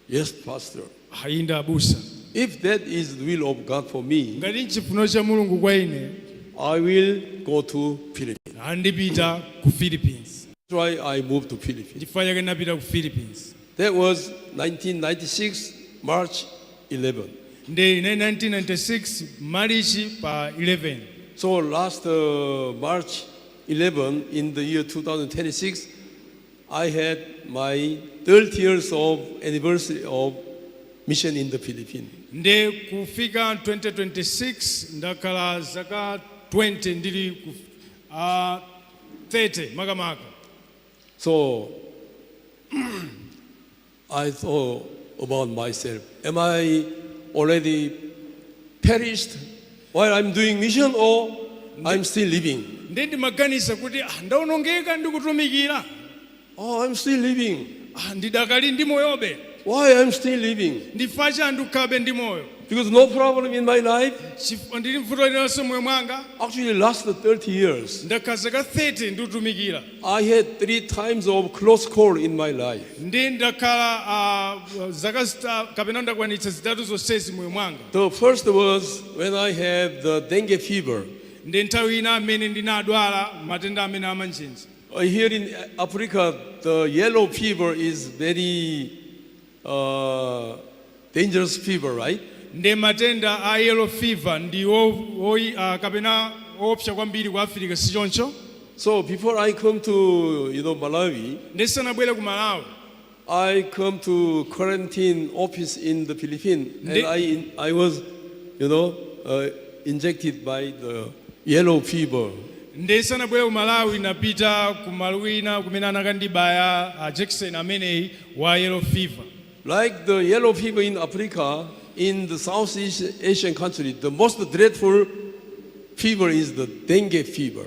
yes, pastor. Inde abusa. If that is the will of God for me, Ngati nchifuniro cha Mulungu kwa ine, I will go to Philippines. Andipita ku Philippines. That's why I moved to Philippines. Chifukwa chake ndinapita ku Philippines. That was 1996, March 11. Ndi ine 1996 Marichi pa 11. So last March 11 in the year 2026, I had my 30 years of anniversary of mission in the Philippines. Ndi kufika 2026 ndakhala zaka 20 ndili ku 30 makamaka. So I thought about myself. Am I already perished while I'm doing mission or I'm still living? Ndi ndimaganiza kuti ah, ndawonongeka ndikutumikira? Oh, I'm still living. Ah, ndidakali ndi moyobe. Why I'm still living? Ndifa chani ndikukhabe ndi moyo? Because no problem in my life. Chifukwa ndili mvuto lilonse moyo mwanga? Actually, last 30 years, Ndakhala zaka 30 ndikutumikira. I had three times of close call in my life. Ndi ndakhala zaka kapena ndakwanitsa zitatu zonsezi moyo mwanga. The first was when I had the dengue fever. Ndi nthawi ina amene ndinadwala matenda amene amanjenje. Here in Africa, the yellow fever is very dangerous fever, right? Ndi matenda a yellow fever ndi kapena oopsa kwambiri ku Afirika, si choncho? So before I come to Malawi, Ndisanabwere ku Malawi, I come to quarantine office in the Philippines, and I was injected by the yellow fever. Ndisanabwere ku Malawi napita ku malo ina kumene anakandibaya Jackson ameneyi wa yellow fever. Like the yellow fever in Africa, in the Southeast Asian country, the most dreadful fever is the dengue fever.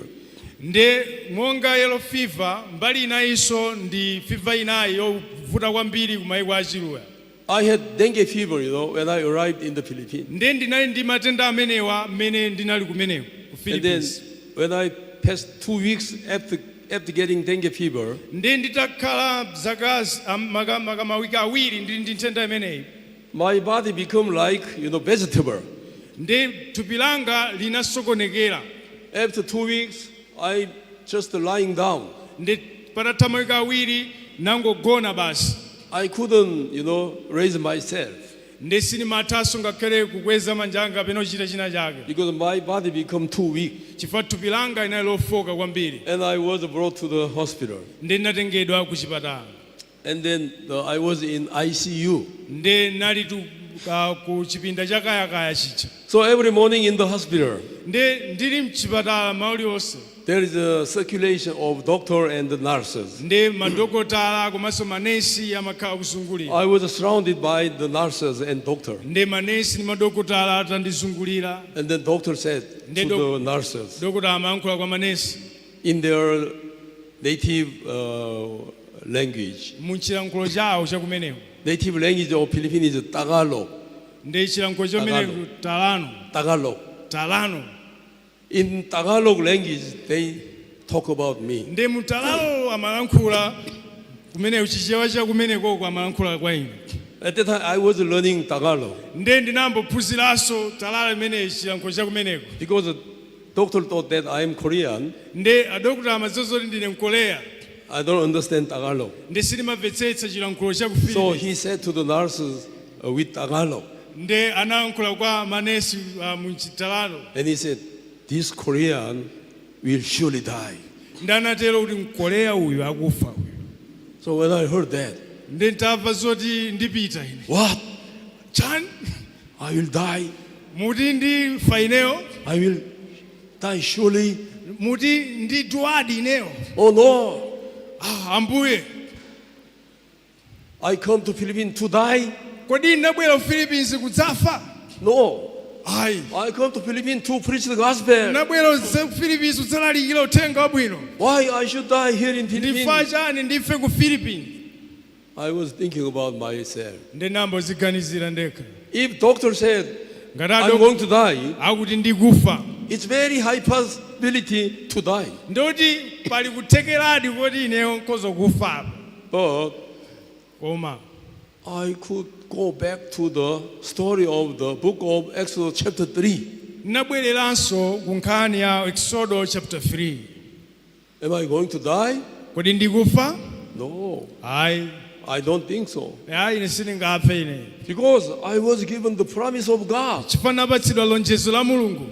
Nde monga yellow fever mbali inayinso ndi fever inayi yovuta kwambiri ku mayiko achiluya. I had dengue fever when I arrived in the Philippines. Nde ndinali ndi matenda amenewa mmene ndinali kumeneko ku And then Philippines. when I passed 2 weeks after getting dengue fever, Ndi nditakhala zaka mawiki 2 ndili ndi nthenda imeneyi, my body become like vegetable. Ndi thupi langa linasokonekera. After 2 weeks, I just lying down. Ndi patatha mawiki 2 nangogona basi. I couldn't raise myself Ndi sindimathanso ngakhale kukweza manja anga kapena kuchita china chake, because my body become too weak. Chifukwa thupi langa linali lofoka kwambiri. And I was brought to the hospital. Ndi ndinatengedwa ku chipatala. And then I was in ICU. Ndi nali ku chipinda cha kayakaya chija. So every morning in the hospital, Ndi ndili mchipatala mauli onse, there is a circulation of doctor and the nurses. Ndi madokotala komanso manesi amakhala kuzungulira. I was surrounded by the nurses and doctor. Ndi manesi ndi madokotala atandizungulira. And the doctor said to the nurses Dokotala amayankhula kwa manesi in their native language. Mu chilankhulo chawo chakumeneko. Native language of Philippines is Tagalog. Ndi chilankhulo chomeneko Talano. Tagalog. Talano. In Tagalog language, they talk about me. Ndi mu Talano amalankhula kumeneko Chichewa chakumenekoko amalankhula kwa ine. At that time, I was learning Tagalog Ndi ndinambophunziranso Talalo imeneyi chilankhulo chakumeneko, because the doctor thought that I am Korean. Ndi adokotala amadziwa zoti ndine Mkoleya. I don't understand Tagalog. Ndi sindimamvetsetsa chilankhulo cha ku So Philippines. he said to the nurses with Tagalog, Ndi anayankhula kwa manesi mu Chitalalo. And he said, "This Korean will surely die." Ndi anatero kuti Mkoleya uyu akufa uyu. So when I heard that, Ndi ntamva zoti ndipita ine, what? Chani? I will die. Muti ndifa ineyo? I will die surely. Muti ndidwadi ineyo? Oh no, Ah, Ambuye. I come to Philippines to die? Kodi ndinabwera ku Philippines kudzafa? No, Ayi. I come to Philippines to preach the gospel. Ndinabwera ku Philippines kudzalalikira uthenga wabwino. Why I should die here in Ndifa Philippines? chani ndife ku Philippines? I was thinking about myself. Ndinamboziganizira ndekha. If doctor said Ngati I'm adok going to die, akuti ndikufa, it's very high possibility to die. Ndoti pali kuthekeradi kuti ineyo nkhoza kufa. But Koma I could go back to the story of the book of Exodus chapter 3. Ndinabwereranso ku nkhani ya Exodo chapter 3. Am I going to die? Kodi ndikufa? No. Ayi. I don't think so. Ayi, ine sindingafe ine. Because I was given the promise of God. Chifukwa napatsidwa lonjezo la Mulungu.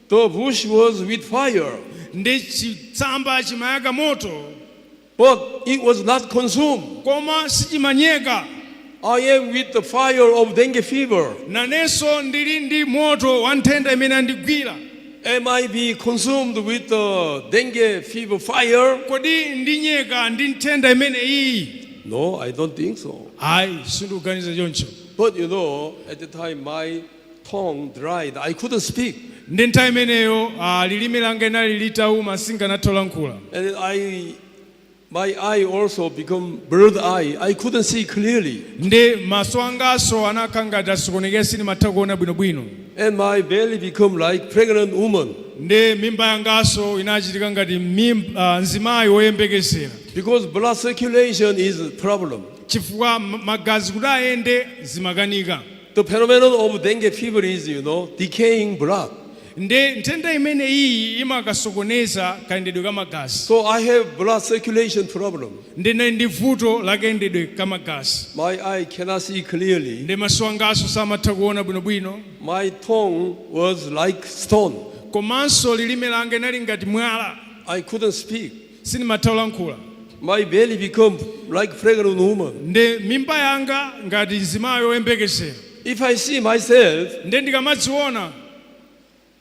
The bush was with fire, Ndi chitsamba chimayaka moto, but it was not consumed. Koma sichimanyeka. I am with the fire of dengue fever. Nanenso ndili ndi moto wa nthenda imene andigwira. Am I be consumed with the dengue fever fire? Kodi ndinyeka ndi nthenda imene iyi? No, I don't think so. Ayi, sindikuganiza choncho. But at the time my tongue dried. I couldn't speak. Ndi nthawi imeneyo lilime langa linali litauma, sinkanatha kulankhula. And my eye also become bird eye. I couldn't see clearly. Ndi maso angaso anakhala ngati asokonekera, sindimatha kuona bwinobwino. And my belly become like pregnant woman. Ndi mimba yangaso inachitika ngati mzimayi woyembekezera. Because blood circulation is a problem. Chifukwa magazi kuti ayende zimakanika. The phenomenon of dengue fever is decaying blood. Ndi nthenda imene iyi imakasokoneza kayendedwe ka magazi. So I have blood circulation problem. Ndine ndi vuto la kayendedwe ka magazi. My eye cannot see clearly. Ndi maso angaso samatha kuona bwinobwino. My tongue was like stone. Komanso lilime langa linali ngati mwala. I couldn't speak. Sindimatha kulankhula. My belly become like pregnant woman. Ndi mimba yanga ngati mzimayi woyembekezera. If I see myself, Ndi ndikamadziona,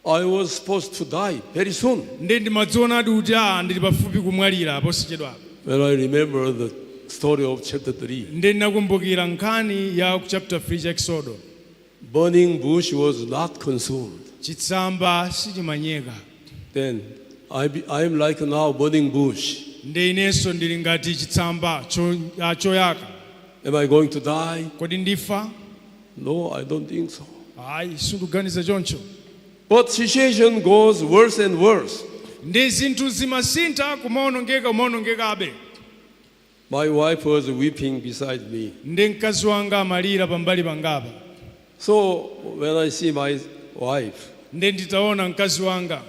I was supposed to die very soon. Ndi ndimadzionadi kuti ndili pafupi kumwalira posachedwapa. When I remember the story of chapter 3, Ndi ndinakumbukira nkhani ya chapter 3 cha Exodo. Burning bush was not consumed. Chitsamba sichimanyeka. Then I am like now burning bush. Ndi inenso ndili ngati chitsamba choyaka. Am I going to die? Kodi ndifa? No, I don't think so. Ayi, sindikuganiza choncho. But situation goes worse and worse. Ndi zinthu zimasintha kumaonongeka, kumaonongekabe. My wife was weeping beside me. Ndi mkazi wanga amalira pambali pangapa. So when I see my wife, Ndi nditaona mkazi wanga,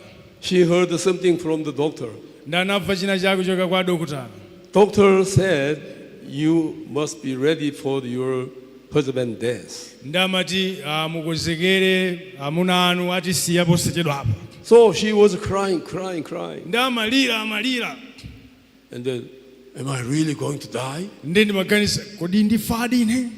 she heard something from the doctor. Ndanamva china chake kuchoka kwa dokotala. Doctor said, "You must be ready for your husband's death." Ndamati mukonzekere, amuna anu atisiya posachedwapa. So she was crying, crying, crying. Ndi amalira, amalira. And then, am I really going to die? Ndi ndimaganiza, kodi ndifadi ine?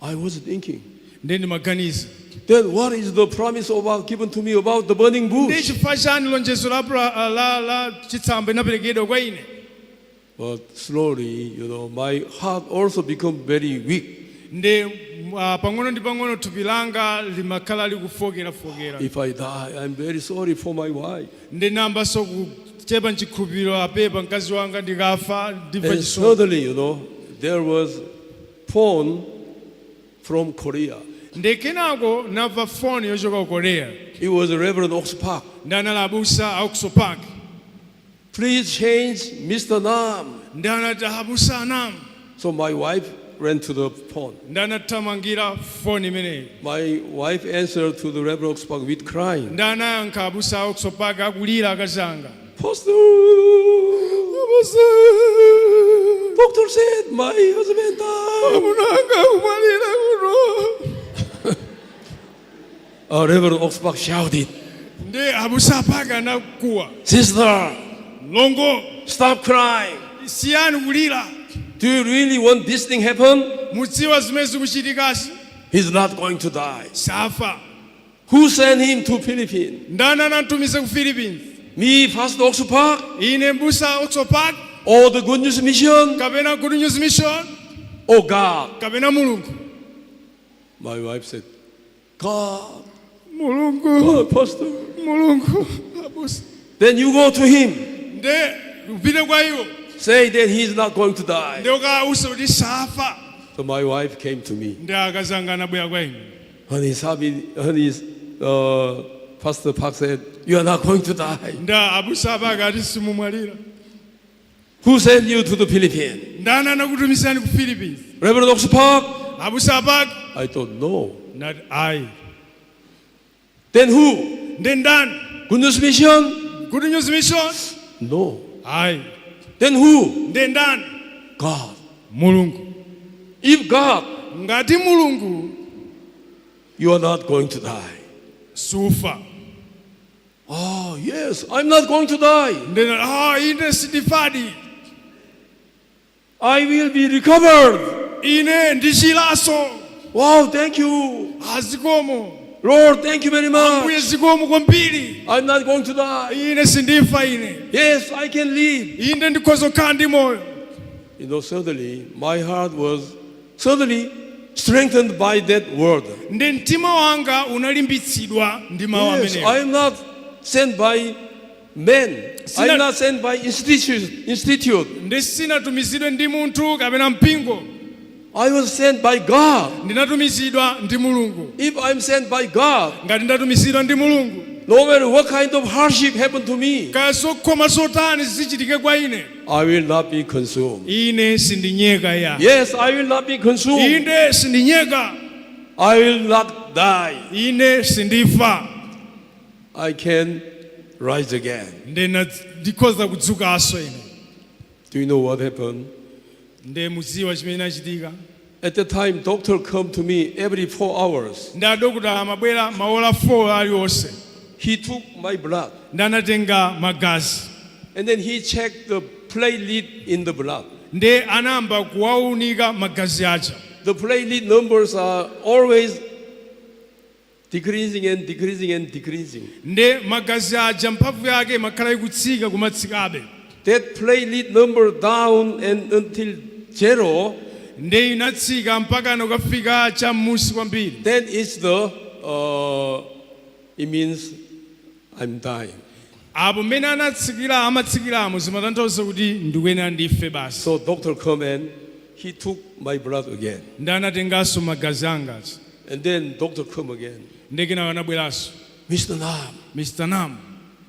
I was thinking. Ndi ndimaganiza. Then what is the promise about given to me about the burning Ndi bush? chifukwa chani lonjezo la chitsamba inaperekedwa kwa ine? But slowly, my heart also become very weak. Ndi pang'ono ndi pang'ono thupi langa limakhala likufokerafokera. If I die, I'm very sorry for my wife. Ndi nambanso kuchepa mchikhulupiriro, apepa mkazi wanga, ndikafa ndimva And chisoni. suddenly, there was phone from Korea. Ndi kenako namva foni yochoka ku Korea. It was Reverend Ock Soo Park. Ndi anali abusa a Ock Soo Park. "Please change Mr. Nam." Ndi anati, abusa Nam. So my wife ran to the phone. Ndi anathamangira foni imeneyi. My wife answered to the Reverend Ock Soo Park with crying. Ndi anayankha abusa a Ock Soo Park akulira akazi anga. "Pastor, doctor said my husband died." Amuna anga akumwalira kuno. Reverend Ock Soo Park shouted, Ndi abusa Park anakuwa, "Sister, "Mlongo, stop crying. Siyani kulira. Do you really want this thing happen? Mudziwa zimene zikuchitikazi? He's not going to die. Safa. Who sent him to Philippines? Ndani anamtumiza ku Philippines? Me, Pastor Ock Soo Park, Ine mbusa Ock Soo Park, or the Good News Mission, kapena Good News Mission, or God?" kapena Mulungu?" My wife said, "God, "Mulungu." God, Pastor." "Mulungu, abusa." "Then you go to him. Nde upite kwa iwo. Say that he's not going to die." Nde ukawauze kuti safa. So my wife came to me. Ndi akazi anga anabwera kwa ine. "Honey, Sabi, honey, Pastor Park said, you are not going to die. Ndi abusa Park ati simumwalira. Who sent you to the Philippines? Ndani anakutumizani ku Philippines? Reverend Ock Soo Park?" Abusa Park?" I thought, "No." Nati ayi. "Then who? Ndi ndani? Good News Mission?" Good News Mission?" "No." "Ayi." "Then who?" Ndi ndani? "God." "Mulungu." If God, Ngati Mulungu, you are not going to die. Sufa. Oh, yes, I'm not going to die. Ndena, ah, ine sindifadi. I will be recovered. Ine ndichilaso. Wow, thank you. Azikomo. Lord, thank you very Ambuye, much. zikomo kwambiri. I'm not going to die. Ine sindifa ine. Yes, I can live. Ine ndikhoza kukhala ndi moyo. Suddenly, my heart was suddenly strengthened by that word. Ndi mtima wanga unalimbitsidwa ndi mawu Yes, amenewo. I am not sent by men. I am not sent by institute. Ndi sinatumizidwe ndi munthu kapena mpingo. I was sent by God. Ndinatumizidwa ndi Mulungu. If I'm sent by God, Ngati ndatumizidwa ndi Mulungu, no matter what kind of hardship happened to me, kaya zokhoma zotani zichitike kwa ine, I will not be consumed. Ine sindinyeka ya. Yes, I will not be consumed. Ine sindinyeka. I will not die. Ine sindifa. I can rise again. Ndena ndikhoza kudzukanso ine. Do you know what happened? Nde mudziwa chimene achitika? At the time, doctor come to me every 4 hours. Ndi adokotala amabwera maola 4 aliwonse. He took my blood Ndi anatenga magazi. And then he checked the platelet in the blood. Ndi anayamba kuwaunika magazi aja. The platelet numbers are always decreasing and decreasing and decreasing. Ndi magazi aja mphamvu yake imakhala ikutsika kumatsikabe. That platelet number down and until zero, Ndi inatsika mpaka nokafika cham'musi kwambiri. Then it means I'm dying. Apo mmene anatsikira amatsikiramo zimatanthauza kuti ndikuyenera ndife basi. So doctor come and he took my blood again. Ndi anatenganso magazi angazi. And then doctor come again. Ndi kenako anabweranso. Mr. Nam, Mr. Nam,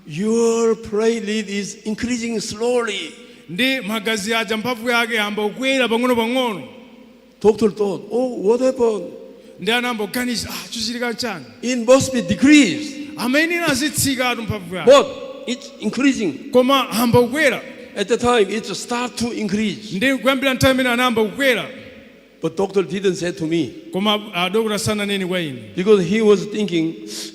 your platelet is increasing slowly. Ndi magazi aja mphamvu yake yamba kukwera pang'ono-pang'ono. Doctor thought, "Oh, what happened?" Ndi anayamba kuganiza, ah, chichitika chani? It must be decreased. Amayenera azitsikatu mphamvu yake. But it's increasing. Koma amba kukwera. At the time, it start to increase. Ndi kuyambira nthawi imene anayamba kukwera. But doctor didn't say to me Koma adokota sananene kwa ine because he was thinking, is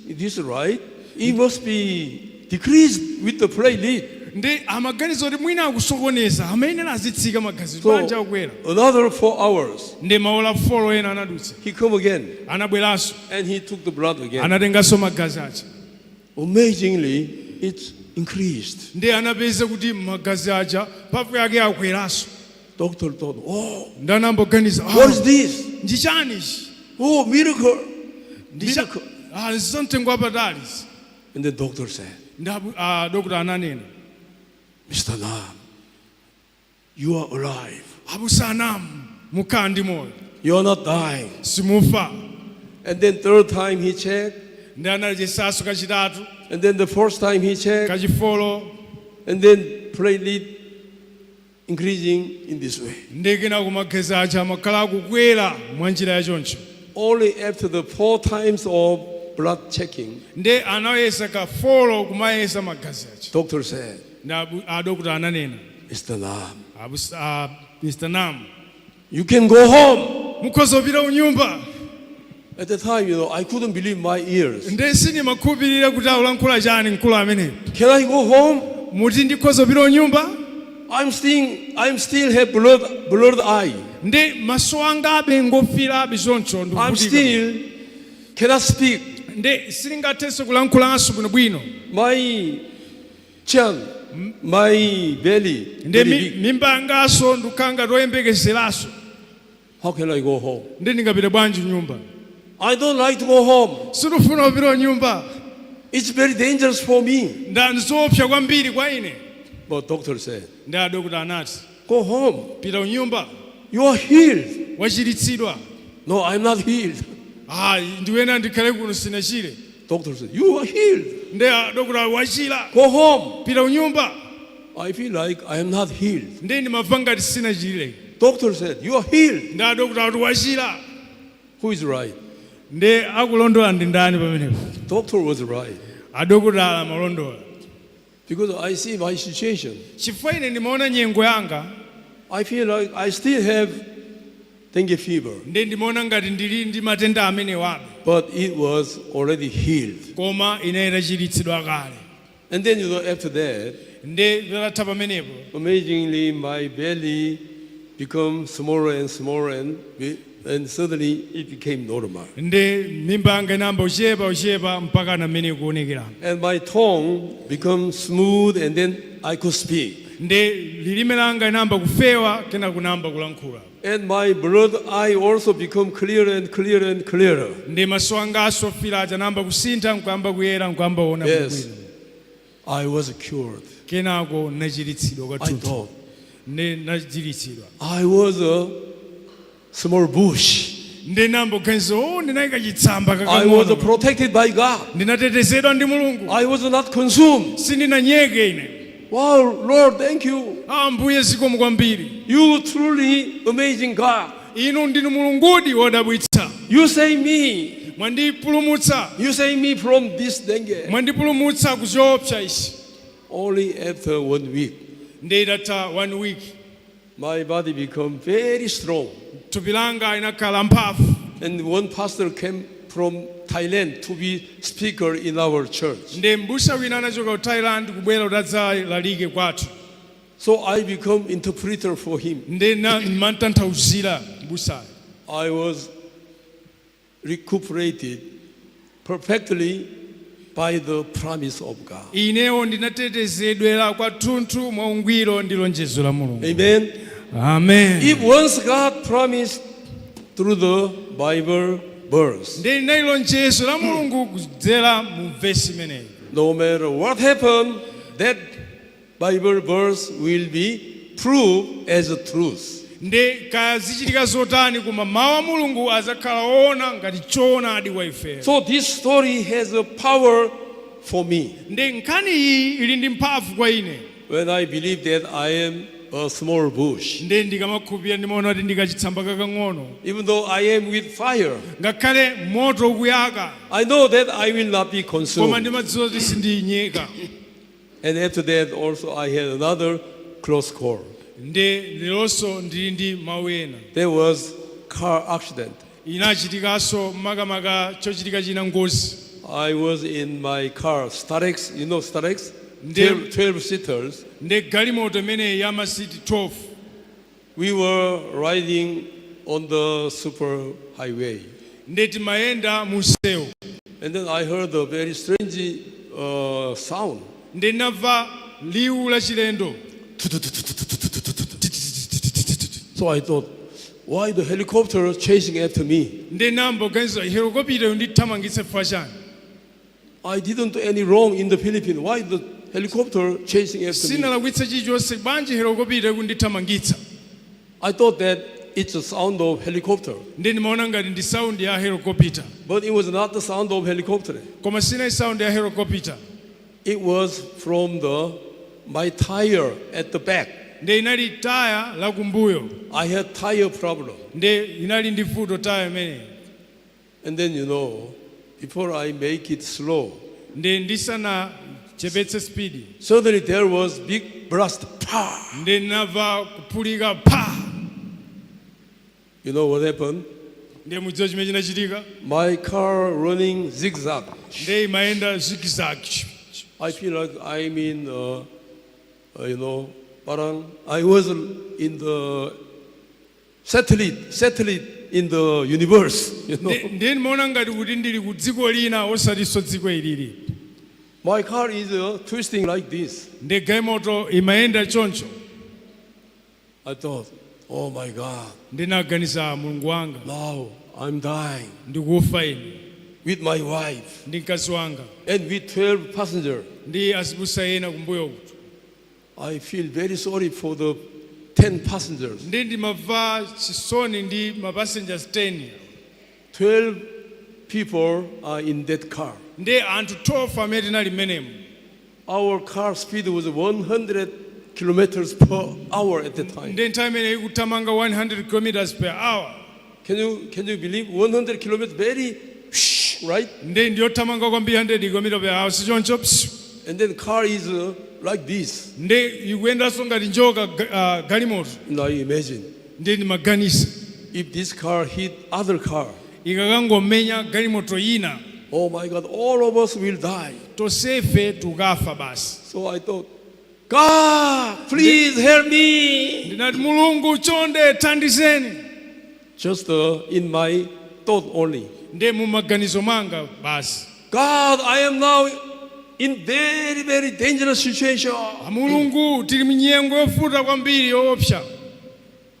this right? It must be decreased with the platelet. Ndi amaganiza kuti mwina akusokoneza, amayenera azitsika magazi, bwanji So akukwera? Another 4 hours, Ndi maola 4 ena anadutsa, he come again anabweranso and he took the blood again. Anatenganso magazi aja. Amazingly, it's increased. Ndi anapeza kuti magazi aja mphamvu yake akweranso. Doctor thought, "Oh, Ndi anamboganiza, what is this? Ndi chani ichi? Oh, miracle." Ndi cha- Miracle. Ah, zamtengo wapatali izi. And the doctor said, Ndi ah, dokota ananena, "Mr. Nam, you are alive. Abusa Nam, mukhala ndi moyo. You are not dying." Simufa. And then third time he checked. Ndi anayesanso kachitatu. And then the first time he checked. Kachifolo. And then platelet increasing in this way. Ndi kenako magazi aja amakhala akukwera mwa njira yachoncho. Only after the four times of blood checking, Ndi anayesa ka 4 kumayesa magazi aja, doctor said, ndi adokota ananena, "Mr. Nam, "Abusa- ah, Mr. Nam, you can go home." Mukhoza kupita kunyumba. At the time, I couldn't believe my ears. Ndi sindimakhulupirira kuti akulankhula chani mkulu ameneyo. Can I go home? Muti ndikhoza kupita kunyumba? I'm still have blurred eye. Ndi maso anga abe ngofirabe choncho, I'm ndikuvutika. Still cannot speak. Ndi sindingathenso kulankhulanso bwinobwino. My chin, my belly, Ndi very big. Mimba yangaso ndikukhala ngati oyembekezeranso. How can I go home? Ndi ndingapite bwanji nyumba? I don't like to go home. Sindifuna kupita nyumba. It's very dangerous for me. Nda nzoopsa kwambiri kwa ine. But doctor said, Ndi adokota anati, "Go home. "Pita kunyumba." You are healed." Wachiritsidwa. "No, I'm not healed." Ah, ndiwena ndikhale kuno, sinachire. Doctor said, "You are healed. Ndi adokota, "Wachira." Go home." Pita kunyumba. I feel like I am not healed. Ndi ndimamva ngati sinachire. Doctor said, "You are healed." Ndi adokota kuti wachira. Who is right? Ndi akulondola ndi ndani pamenepo? Doctor was right. Adokotala amalondola. Because I see my situation. Chifukwa ine ndimaona nyengo yanga. I feel like I still have dengue fever. Ndi ndimaona ngati ndili ndi matenda amenewabe. But it was already healed. Koma ine itachiritsidwa kale. And then, after that, Ndi patatha pamenepo, amazingly, my belly became smaller and smaller, and suddenly it became normal. Ndi mimba yanga inayamba kuchepa kuchepa mpaka namene kuonekera. And my tongue became smooth, and then I could speak. Ndi lilime langa inayamba kufewa kena kunayamba kulankhula. And my blood eye also become clearer and clearer and clearer. Ndi maso anga asofira aja anayamba kusintha nkuyamba kuyera nkuyamba kuona Yes. bwino. I was cured. Kenako nachiritsidwa I kwathunthu. thought Ndi nachiritsidwa. I was a small bush. Ndi namboganiza o ndinali kachitsamba I was kakang'ono. protected by God. Ndinatetezedwa ndi Mulungu. I was not consumed. Sindinanyeke ine. Wow, Lord, thank you. Ambuye, zikomo kwambiri. You truly amazing God. Inu ndinu Mulungudi wodabwitsa. You save me. Mwandipulumutsa. You save me from this dengue. Mwandipulumutsa kuzoopsa ichi. Only after one week, Ndi itatha one week, my body became very strong. Thupi langa inakhala mphamvu. And one pastor came from Thailand to be speaker in our church. Ndi mbusa wina anachoka ku Thailand kubwera kuti adzalalike kwathu. So I become interpreter for him. Ndi mantanthauzira mbusayo. I was recuperated perfectly by the promise of God. Inewo ndinatetezedwera kwathunthu mwa ungwiro ndi lonjezo la Mulungu. Amen. Amen. If once God promised through the Bible verse, Ndi linali lonjezo la Mulungu kudzera mu vesi imeneyi, no matter what happened, that Bible verse will be proved as a truth. Ndi kaya zichitika zotani koma mawu a Mulungu azakhala woona ngati choonadi kwa ifeyo. So this story has a power for me. Ndi nkhani iyi ili ndi mphamvu kwa ine. When I believe that I am a small bush, Ndi ndikamakhulupirira ndimaona kuti ndikachitsamba kakang'ono, even though I am with fire, ngakhale moto ukuyaka, I know that I will not be koma consumed. ndimadziwa kuti sindiyinyeka. And after that, also I had another close call. Ndi lelonso ndili ndi mawu ena. There was car accident. Inachitikanso makamaka chochitika china ngozi. I was in my car, Starex, you know Starex? 12, 12 seaters. Ndi galimoto imeneyi ya masiti 12. We were riding on the super highway. Ndi timayenda mu msewu. And then I heard a very strange sound. Ndi ndinamva liwu la chilendo. So I thought, why the helicopter chasing after me? Ndi namboganiza helikopita ndithamangitse chifukwa chani? I didn't do any wrong in the Philippines. Why the helicopter chasing after me? Sinalakwitsa chilichonse bwanji helikopita ikundithamangitsa? I thought that it's the sound of helicopter. Ndi ndimaona ngati ndi sound ya helikopita. But it was not the sound of helicopter. Koma sinali sound ya helikopita. It was from the my tire at the back. Ndi inali taya lakumbuyo. I had tire problem. Ndi inali ndi vuto taya imeneyi. And then before I make it slow, Ndi ndisanachepetse speed, suddenly there was big blast. Pa! Ndi ndinamva kuphulika pa. You know what happened? Ndi mudziwa chimene chinachitika? My car running zigzag. Ndi imayenda zigzag. I feel like I'm in, parang I was in the satellite in the universe. Ndi ndimaona ngati kuti ndili ku dziko lina osatinso dziko ilili. My car is twisting like this. Ndi galimoto imayenda choncho. I thought, "Oh my God, Ndinaganiza Mulungu wanga, now I'm dying ndikufa ine with my wife ndi mkazi wanga and with 12 passengers." ndi azibusa ena kumbuyo kuti. I feel very sorry for the 10 passengers. Ndi ndimamva chisoni ndi ma passengers 10. 12 people are in that car. Ndi anthu 12 amene tinali mmenemo. Our car speed was 100 kilometers per hour at the time. Ndi nthawi imene ikuthamanga 100 kilometers per hour. Can you believe 100 kilometers? Very, shh, right? Ndi ndiyothamanga kwambiri 100 kilometers per hour sichoncho? Psu. And then car is like this. Ndi ikuyendanso ngati njoka galimoto. Now you imagine. Ndi ndimaganisa. If this car hit other car, Ikakangomenya galimoto ina, oh my God, all of us will die. Tonsefe tukafa basi. So I thought, "God, please help me." Ndinati, "Mulungu, chonde thandizeni." Just in my thought only. Nde mumaganizo mwanga basi. "God, I am now in very, very dangerous situation. "Mulungu, tili mnyengo yovuta kwambiri yoopsa.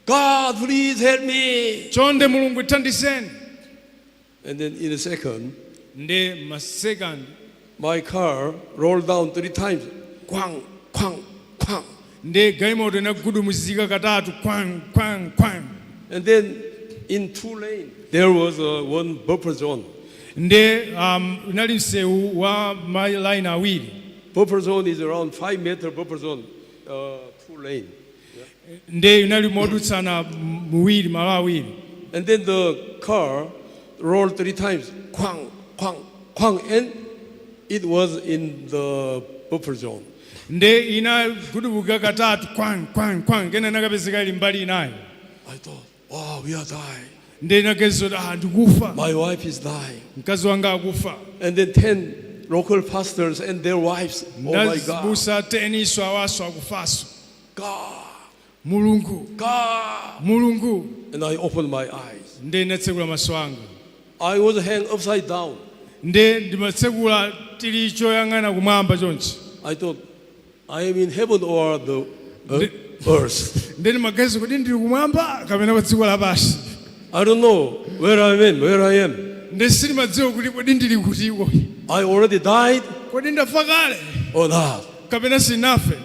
God, please help me." Chonde Mulungu thandizeni." And then in a second, Nde masekandi, my car rolled down three times. Kwang, kwang, kwang. Nde galimoto inagudumuzika katatu, kwang kwang kwang. And then in two lane, there was one buffer zone. Nde inali msewu wa malaini awiri. Buffer zone is around 5-meter buffer zone, two lane. Nde inali modutsana muwiri, malo awiri. And then the car rolled three times, kwang, kwang, kwang, and it was in the buffer zone. Nde inagudubuka katatu, kwang kwang kwang, kena inakapezeka ili mbali inayo. I thought, "Wow, we are dying." Nde inaganiza kuti, "Ah, ndikufa." My wife is dying. Mkazi wanga akufa. And then 10 local pastors and their wives. Oh my God. Ndi abusa 10 nso awaso akufaso. God, Mulungu, God. Mulungu. And I opened my eyes. Nde ndinatsekula maso anga. I was hanged upside down. Nde ndimatsekula tili choyang'ana kumwamba chonchi. I thought, "I am in heaven or the earth?" Nde ndimaganiza kuti ndili kumwamba kapena pa dziko lapansi. I don't know where I am, where I am. Nde sindimadziwa kuti kodi ndili kutiko. I already died Kodi ndafa kale or not? kapena sinafe?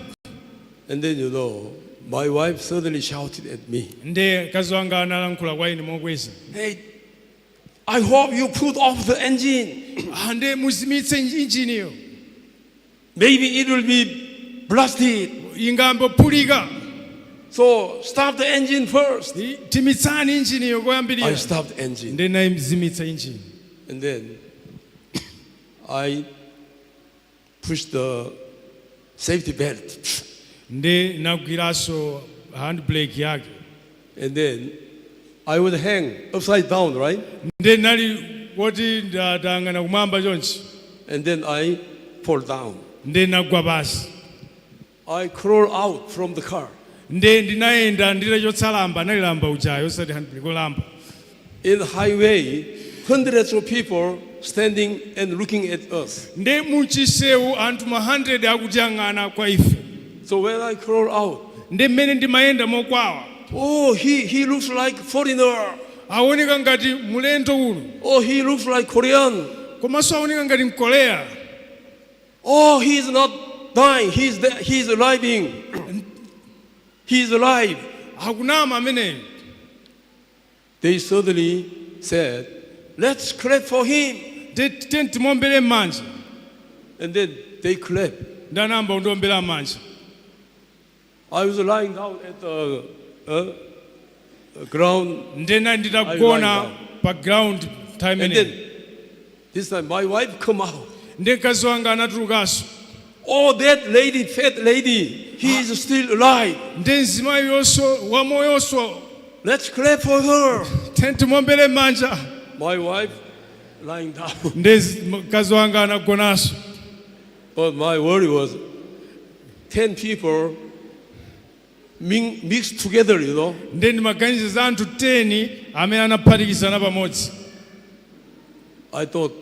And then, my wife suddenly shouted at me, Nde mkazi wanga analankhula kwa ine mokweza. "Hey, I hope you put off the engine. "Ah, nde muzimitse injiniyo. Maybe it will be blasted. Ingambophulika. So stop the engine first." Zimitsani injiniyo I koyambirira." stopped the engine. Nde nayizimitsa injini. And then I pushed the safety belt. Nde nagwiranso handbrake yake. And then I would hang upside down, right? Nde nali woti ndayang'ana kumwamba chonchi. And then I fall down. Nde nagwa pasi. I crawl out from the car. Nde ndinayenda nditachotsa lamba, anali lamba ujayo, osati handbrake, olamba. In the highway, hundreds of people standing and looking at us. Nde muchisewu anthu ma 100 akutiyang'ana kwa ife. So when I crawl out, Nde mmene ndimayenda mokwawa, "Oh, he looks like foreigner. "Aoneka ngati mulendo uno." Oh, he looks like Korean. "Komanso aoneka ngati Mkorea." Oh, he's not dying. He's alive. He's alive." "Akunama ameneyo." They suddenly said, "Let's clap for him." "Tiyeni timuombere m'manja." And then they clap. Nde anayamba kundiombera m'manja. I was lying down at the ground. Ndena nditagona I lying pa ground nthawi And imeneyo. then this time my wife come out. Ndi mkazi wanga anatulukanso. "Oh, that lady, fat lady, he is still alive. "Ndi mzimayi yonso wamoyonso. Let's clap for her." Tiyeni timuombere m'manja." My wife lying down. Ndi mkazi wanga anagonanso. But my worry was 10 people mixed together. Ndi ndimaganiza za anthu 10 amene anaphatikizana pamodzi. I thought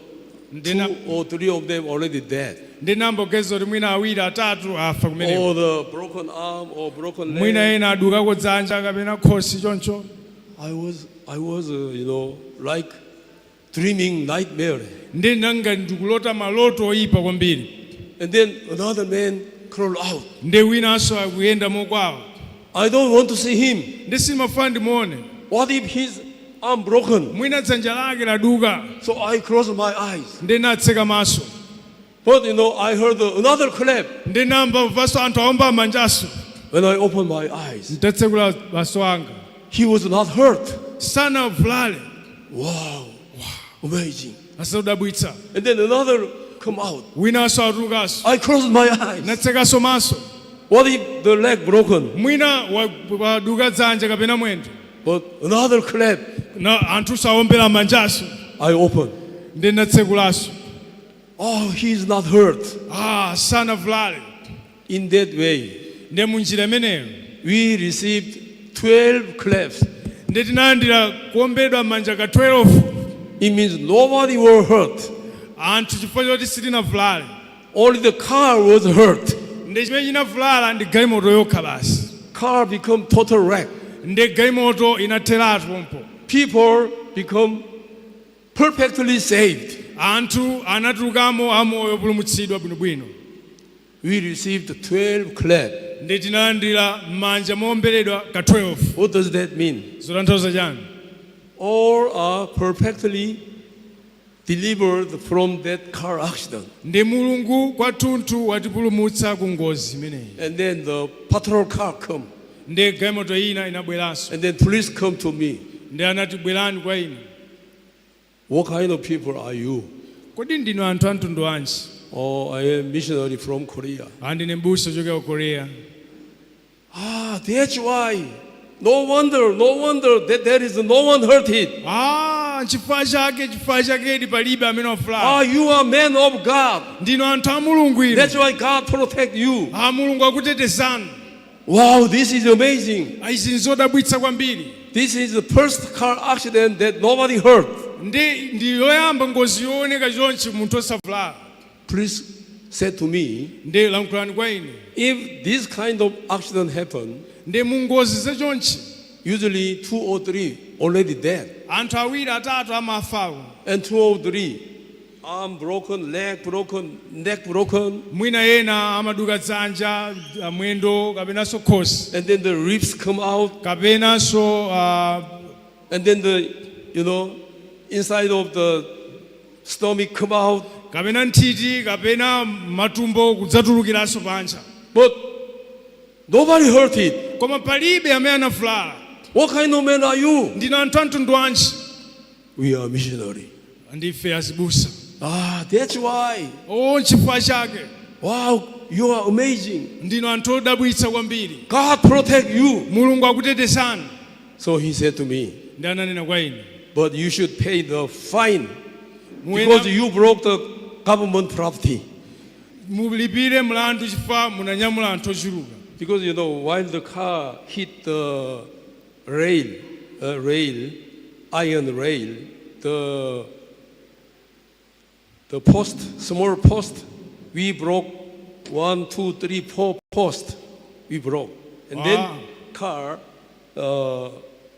Ndina- two or three of them already dead. Ndinamboganiza kuti mwina awiri atatu afa kumeneko. Or the broken arm or broken Mwina leg. ena adukako dzanja kapena khosi choncho. I was like dreaming nightmare. Ndi nanga ndikulota maloto oyipa kwambiri. And then another man crawled out. Ndi winanso akuyenda mokwawa. I don't want to see him. Ndi simafuna ndimuone. What if his arm broken? Mwina dzanja lake laduka. So I closed my eyes. Ndi natseka maso. But I heard another clap. Ndi namba kumvanso anthu aomba manjaso. When I opened my eyes, Ndatsekula maso anga, he was not hurt. sanavulale. Wow. Amazing. Asadabwitsa. And then another come out. Winanso atulukanso. I closed my eyes. Natsekanso maso. What if the leg broken? Mwina waduka dzanja kapena mwendo. But another clap, Na anthu sawombera manjaso. I open. Ndi natsekulaso. Oh, he's not hurt. Ah, sanavulale. In that way, Ndi munjira imeneyo we received 12 claps. Ndi tinalandira kuombedwa manja ka 12. It means nobody were hurt. Anthu chifukwa choti sitinavulale. Only the car was hurt. Ndi chimene chinavulala ndi galimoto yokha basi. Car become total wreck. Ndi galimoto inatheratu pompo. People become perfectly saved. Anthu anatulukamo amoyo opulumutsidwa bwinobwino. We received 12 clap. Ndi tinalandira m'manja moomberedwa ka 12. What does that mean? Zotanthauza chani? All are perfectly delivered from that car accident. Ndi Mulungu kwathunthu watipulumutsa ku ngozi imeneyi. And then the patrol car come. Ndi galimoto ina inabweranso. And then police come to me. Ndi anati, bwerani kwa ine. What kind of people are you? Kodi ndinu anthu a mtundu wanji? Oh, I am missionary from Korea. Andine mbusa ochokera ku Korea. Ah, that's why. No wonder, no wonder that there is no one hurted. Ah, chifukwa chake, chifukwa chakedi palibe amene wavulala. Ah, you are man of God. Ndinu anthu a Mulungu inu. That's why God protect you. A Mulungu akutetezani. Wow, this is amazing. Izi nzodabwitsa kwambiri. This is the first car accident that nobody hurt. Ndi yoyamba ngozi yooneka chonchi munthu osavulala. Please say to me, Ndi lankhulani kwa ine, if this kind of accident happen, ndi mu ngozi zachonchi usually two or three already dead. Anthu awiri atatu amafawo. And two or three, arm broken, leg broken, neck broken, Mwina ena amaduka dzanja, mwendo kapenanso khosi, and then the ribs come out, kapenanso and then the inside of the stomach come out. Kapena nthiti kapena matumbo kudzatulukiranso panja. But nobody hurt it. Koma palibe amene anavulala. What kind of man are you? Ndinu anthu a mtundu wanji? We are missionary. Ndife azibusa. Ah, that's why. O, nchifukwa chake. Wow, you are amazing. Ndinu anthu odabwitsa kwambiri. God protect you. Mulungu akutetezani. So he said to me, Ndi ananena kwa ine, but you should pay the fine because you broke the government property. Mulipire mlandu chifukwa munanyamula anthu ochuluka. Because while the car hit the rail, iron rail, the post, small post, we broke one, two, three, four post. We broke, and Ah. then car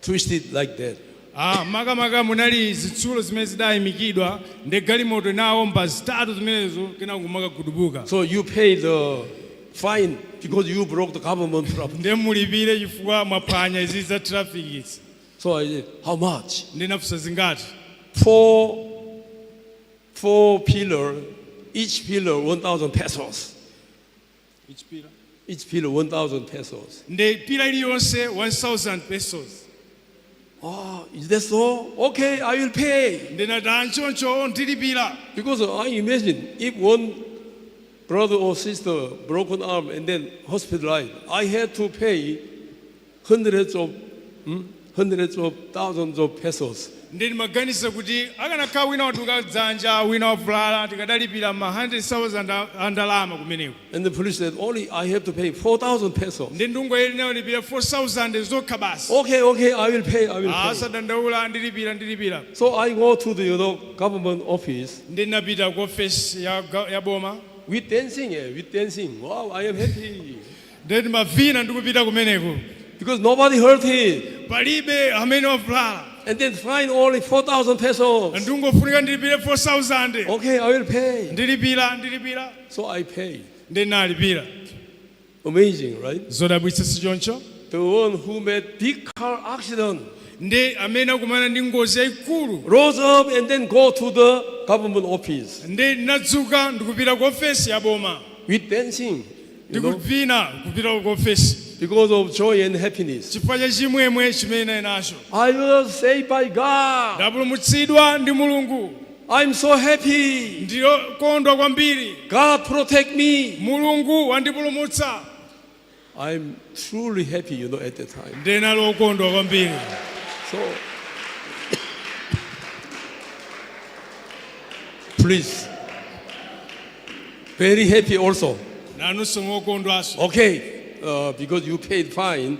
twisted like that. Ah, makamaka munali zitsulo zimene zidayimikidwa ndi galimoto inawomba zitatu zimenezo kena kumakagudubuka. So you pay the fine because you broke the government property. Ndiye mulipire chifukwa mwaphwanya izi za traffic izi. So I said, how much? Ndinafunsa zingati? Four pillar, each pillar 1,000 pesos. Each pillar 1,000 pesos. Ndi pillar iliyonse 1000 pesos. Oh, is that so? Okay, I will pay. Ndinati anchoncho ndilipira. Because I imagine if one brother or sister broken arm and then hospitalized, I had to pay hundreds of thousands of pesos. Ndi ndimaganiza kuti akanakhala wina waduka dzanja wina wavulala tikadalipira ma 100,000 a ndalama kumeneko. And the police said, only I have to pay 4,000 pesos. Ndi ndungo lipira 4,000 zokha basi. Okay, I will pay, I will pay. Asadandaula ndilipira ndilipira. So I go to the government office Ndinapita ku ofesi ya, ya boma. with dancing, with dancing. Wow, I am happy. Ndi ndimavina ndikupita kumeneko. Because nobody hurt him. Palibe amene wavulala. And then fine only 4,000 pesos. Ndingofunika ndilipire 4,000. Okay, I will pay. Ndilipira ndilipira. So I pay. Ndinalipira. Amazing, right? Zodabwitsa si choncho? The one who made big car accident Ndi amene akumana ndi ngozi yayikulu rose up and then go to the government office ndi ndinadzuka ndikupita ku ofesi ya boma with dancing, ndikuvina kupita ku ofesi because of joy and happiness. Chifukwa cha chimwemwe chimene nali nacho. I was saved by God. Ndapulumutsidwa ndi Mulungu. I'm so happy. Ndiyokondwa kwambiri. God protect me. Mulungu wandipulumutsa. I'm truly happy, at that time. Ndinali okondwa kwambiri. So, please, very happy also. Nanunso mokondwanso. Okay, because you paid fine,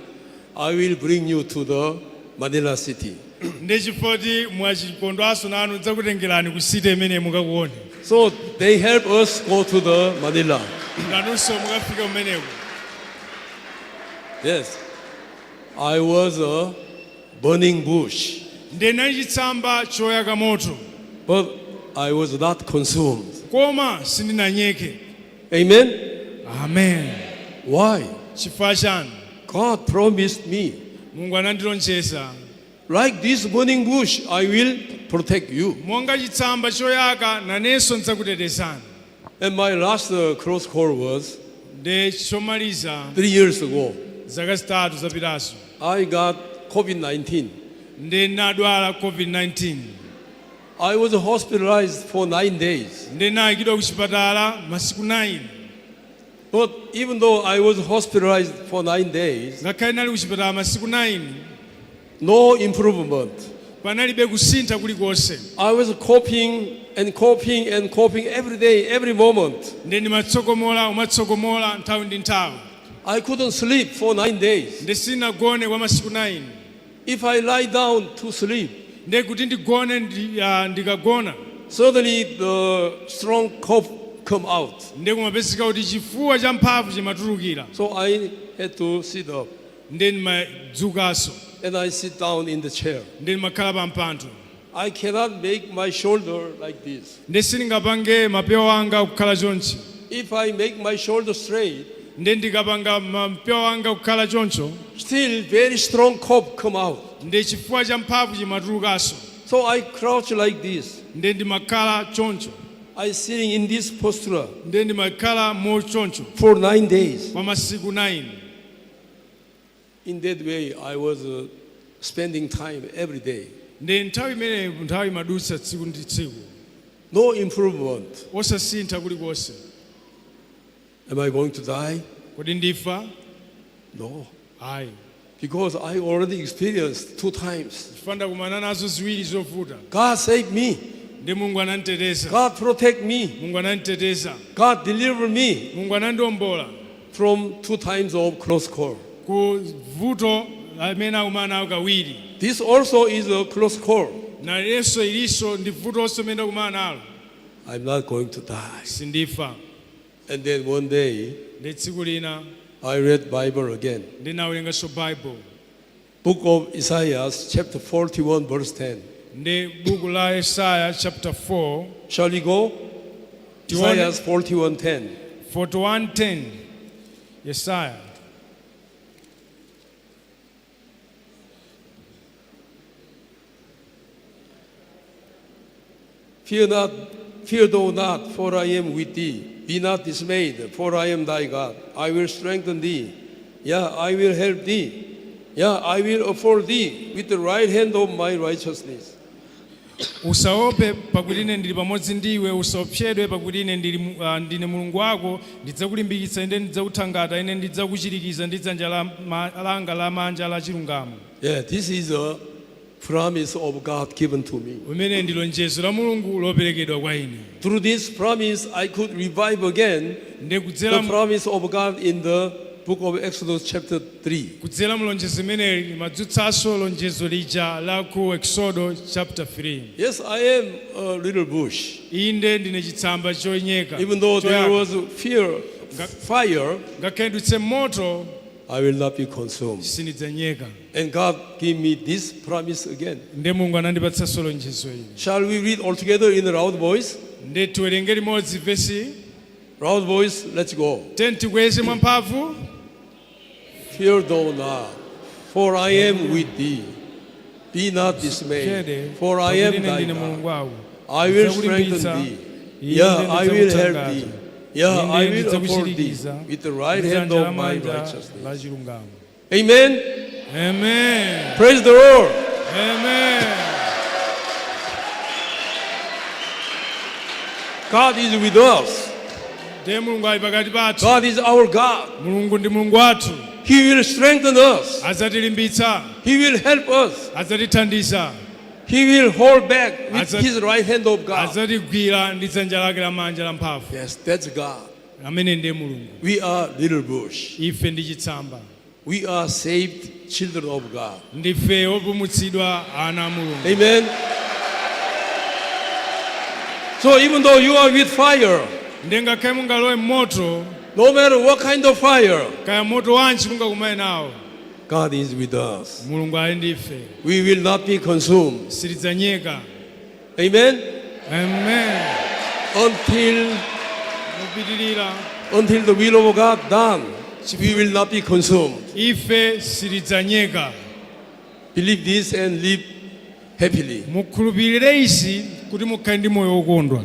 I will bring you to the Manila city. Ndi chifukwa mwachikondwanso nanu ndidzakutengerani ku city imene mukakuone. So they help us go to the Manila. Nanunso mukafika kumeneko. Yes, I was a burning bush, Ndinali chitsamba choyaka moto, but I was not consumed. Koma sindinanyeke. Amen. Amen. Why? Chifukwa chani? God promised me, Mulungu anandilonjeza, like this burning bush, I will protect you. Monga chitsamba choyaka nanenso ndidzakutetezani. And my last close call was Ndi chomaliza, 3 years ago. zaka 3 zapitazo, I got COVID 19. Ndi nadwala COVID-19. I was hospitalized for 9 days. Ndi nayikidwa ku chipatala masiku 9. But even though I was hospitalized for 9 days, Ngakhale nali ku chipatala masiku 9, no improvement. Panalibe kusintha kulikonse. I was coughing and coughing and coughing every day, every moment. Ndi ndimatsokomola umatsokomola nthawi ndi nthawi. I couldn't sleep for 9 days. Ndi sinagone kwa masiku 9. If I lie down to sleep, Ndi kuti ndigone ndikagona, suddenly the strong cough come out. Ndi kumapezeka kuti chifuwa cha mphamvu chimatulukira. So I had to sit up Ndi ndimadzukanso. And I sit down in the chair. Ndi ndimakhala pa mpando. I cannot make my shoulder like this. Ndi sindingapange mapewa anga kukhala chonchi. If I make my shoulder straight, Ndi ndikapanga mapewa anga kukhala choncho, still very strong cough come out. Ndi chifuwa cha mphamvu chimatulukanso. So I crouch like this. Ndi ndimakhala choncho. I sitting in this posture Ndi ndimakhala mochoncho for 9 days. kwa masiku 9. In that way, I was spending time every day. Ndi nthawi imeneyi nthawi imadutsa tsiku ndi tsiku. No improvement. Osasintha kulikonse. Am I going to die? Kodi ndifa? No. Ayi. Because I already experienced two times. Chifukwa ndakumana nazo ziwiri zovuta. God saved me. Ndi Mulungu ananditeteza. God protect me. Mulungu ananditeteza. God delivered me Mulungu anandiwombola from two times of close call. Ku vuto amene akumana nawo kawiri. This also is a close call. Nalenso ilinso ndi vutonso limene ndakumana nalo. I'm not going to die. Sindifa. And then one day, Ndi tsiku lina, I read Bible again. Ndinawerenganso Bible. Book of Isaiah, chapter 41, verse 10. Ndi buku la Yesaya chapter 4. Shall we go? Tione. Isaiah 41:10. 41:10 Yesaya. Fear not, fear thou not, for I am with thee. Be not dismayed, for I am thy God. I will strengthen thee. Yea, I will help thee. Yea, I will uphold thee with the right hand of my righteousness. Usaope pakuti ine ndili pamodzi ndiwe, usaopsedwe pakuti ine ndili ndine Mulungu wako, ndidzakulimbikitsa ine, ndidzakuthangata ine, ndidzakuchirikiza ndi dzanja langa lamanja la chilungamo. Yeah, this is a promise of God given to me. Umene ndi lonjezo la Mulungu loperekedwa kwa ine. Through this promise, I could revive again Ndi kudzera the promise of God in the book of Exodus, chapter 3. Kudzera mu lonjezo imeneli limadzutsanso lonjezo lija la ku Exodo chapter 3. Yes, I am a little bush. Inde ndine chitsamba chonyeka, Even though there choyaka. was fear, fire, Ngakhale ndutse moto, I will not be consumed. Sindidzanyeka. And God gave me this promise again. Ndi Mulungu anandipatsanso lonjezo ili. Shall we read all together in a loud voice? Ndi tiwerenge limodzi vesi. Loud voice, let's go. Tiyeni tikweze mwamphamvu. Fear thou not, for I am with thee. Be not dismayed, Chede, for I am pakuti ine thy ndine Mulungu God. wako. I will strengthen Ndidzakulimbitsa, thee. inde Yea, I will help ndidzakuthangata. thee. Yea, I Inde will uphold thee ndidzakuchirikiza with the right ndi hand dzanja of my lamanja la righteousness. chilungamo. Amen. Amen. Praise the Lord. Amen. God is with us. Ndiye Mulungu ali pakati pathu. God is our God. Mulungu ndi Mulungu wathu. He will strengthen us. Adzatilimbitsa. He will help us. Adzatithandiza. He will hold back with Adzat- His right hand of God. Adzatigwira ndi dzanja lake lamanja lamphamvu. Yes, that's God. Amene ndiye Mulungu. We are little bush. Ife ndi chitsamba. We are saved children of God. Ndife opulumutsidwa ana a Mulungu. Amen. So even though you are with fire, Ndiye ngakhale mungalowe mmoto, no matter what kind of fire, kaya moto wanji mungakumane nawo, God is with us. Mulungu ali ndife. We will not be consumed. Sitidzanyeka. Amen. Amen. Until Mupitirira. until the will of God done, we will not be consumed. Ife sitidzanyeka. Believe this and live happily. Mukhulupirire izi kuti mukhale ndi moyo wokondwa.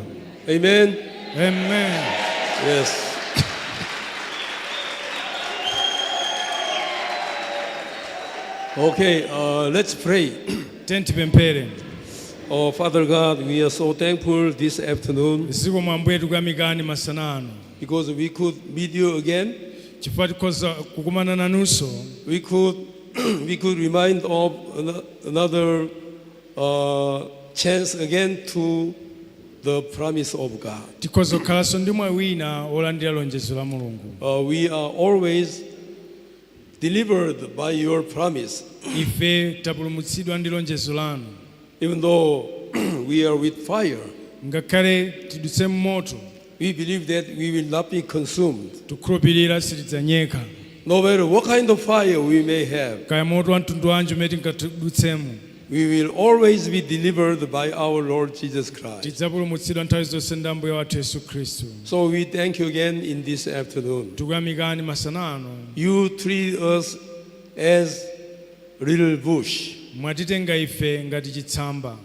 Amen. Amen. Yes. Okay, let's pray. Tiyeni tipemphere. Oh, Father God, we are so thankful this afternoon Zikomo Ambuye, tikuyamikani masana ano because we could meet you again. Chifukwa tikhoza kukumana nanunso. We could remind of another chance again to the promise of God. Tikhoza kukhalanso ndi mwayi wina wolandira lonjezo la Mulungu. We are always delivered by your promise, Ife tapulumutsidwa ndi lonjezo lanu, even though we are with fire. Ngakhale tidutse mmoto. We believe that we will not be consumed. Tikhulupirira sitidzanyeka. No matter what kind of fire we may have, Kaya moto wa mtundu wanji umene tingadutsemo, we will always be delivered by our Lord Jesus Christ. Tidzapulumutsidwa nthawi zonse ndi Ambuye wathu Yesu Khristu. So we thank you again in this afternoon. Tikuyamikani masana ano. You treat us as little bush. Mwatitenga ife ngati chitsamba.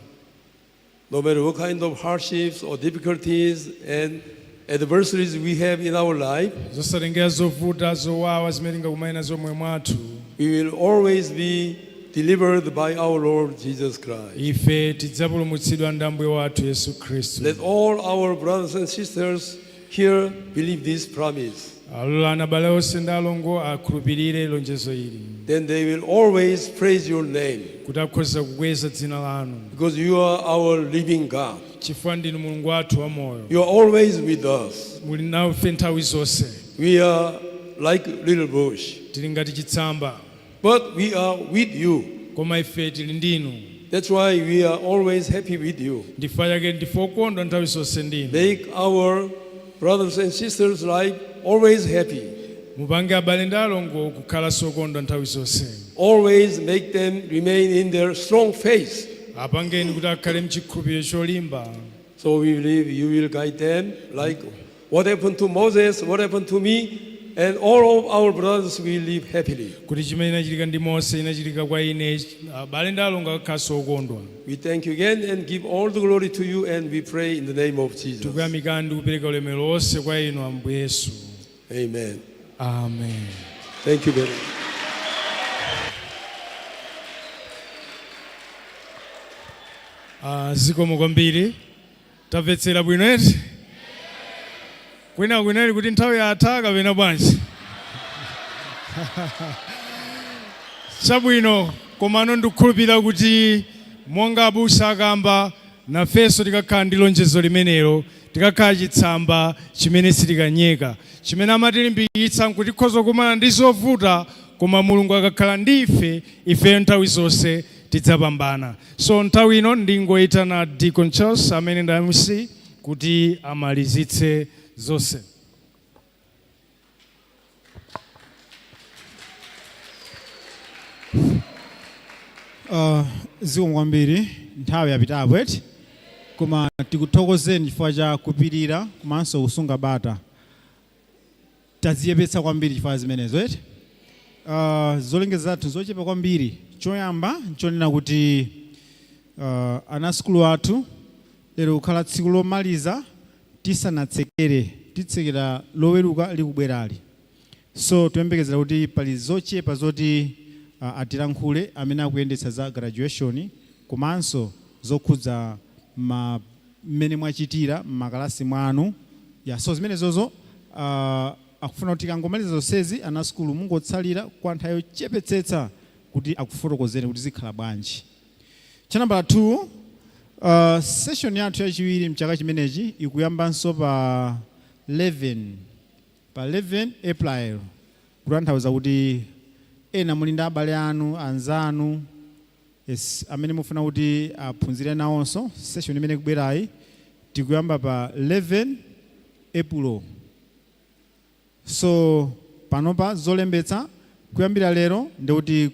No matter what kind of hardships or difficulties and adversaries we have in our life, Zosatengera zovuta, zowawa zimene tingakumane nazo moyo mwathu, we will always be delivered by our Lord Jesus Christ. Ife tidzapulumutsidwa ndi Ambuye wathu Yesu Khristu. Let all our brothers and sisters here believe this promise. Alolani abale onse ndi alongo akhulupirire lonjezo ili, Then they will always praise your name kuti akhoza kukweza dzina lanu, because you are our living God. Chifukwa ndinu Mulungu wathu wamoyo. You are always with us. Muli nafe nthawi zonse. We are like little bush, Tili ngati chitsamba, but we are with you. Koma ife tili ndinu. That's why we are always happy with you. Ndichifukwa chake ndife okondwa nthawi zonse ndinu. Make our brothers and sisters' life always happy. Mupange abale ndi alongo kukhala okondwa nthawi zonse. Always make them remain in their strong faith. Apangeni kuti akhale mchikhulupiriro cholimba. So we believe you will guide them like what happened to Moses, what happened to me, and all of our brothers will live happily. Kuti chimene inachitika ndi Mose inachitika kwa ine, abale ndi alongo akakhalanso okondwa. We thank you again and give all the glory to you, and we pray in the name of Jesus. Tikuyamikani ndi kupereka ulemerero wonse kwa inu, Ambuye Yesu. Amen. Amen. Thank you very much. Ah, zikomo kwambiri. Tamvetsera bwino eti? Kwina kwinali kuti nthawi yatha kapena bwanji? Chabwino, komano ndikukhulupirira kuti monga abusa akamba, nafenso tikakhala ndi lonjezo limenelo, tikakhala chitsamba chimene sitikanyeka, chimene amatilimbikitsa nkuti tikhoza kukumana ndi zovuta, koma Mulungu akakhala ndi ife, ifeyo nthawi zonse tidzapambana. So nthawi ino ndingoyitana Deacon Charles amene ndi MC kuti amalizitse zonse. Zikomo kwambiri. Nthawi yapitapo eti, koma tikuthokozeni chifukwa cha kupirira komanso kusunga bata. Taziyepetsa kwambiri chifukwa zimenezo eti. Zolengeza zathu zochepa kwambiri. Choyamba nchonena kuti ana sukulu athu lero kukhala tsiku lomaliza tisanatsekere. Titsekera Loweruka likubwerali. So tiyembekezera kuti pali zochepa zoti atilankhule amene akuyendetsa za graduation komanso zokhudza mmene mwachitira m'makalasi mwanu ya. So zimenezozo. Akufuna kuti tikangomaliza zonsezi, ana sukulu mungotsalira kwa nthawi yochepetsetsa kuti akufotokozeni kuti zikhala bwanji. Cha nambala 2, session yathu yachiwiri mchaka chimenechi ikuyambanso pa 11, pa 11 April, kutanthauza kuti ena muli ndi abale anu, anzanu, yes, amene mufuna kuti aphunzire nawonso. Session imene ikubwerayi tikuyamba pa 11 April. So panopa zolembetsa kuyambira lero ndikuti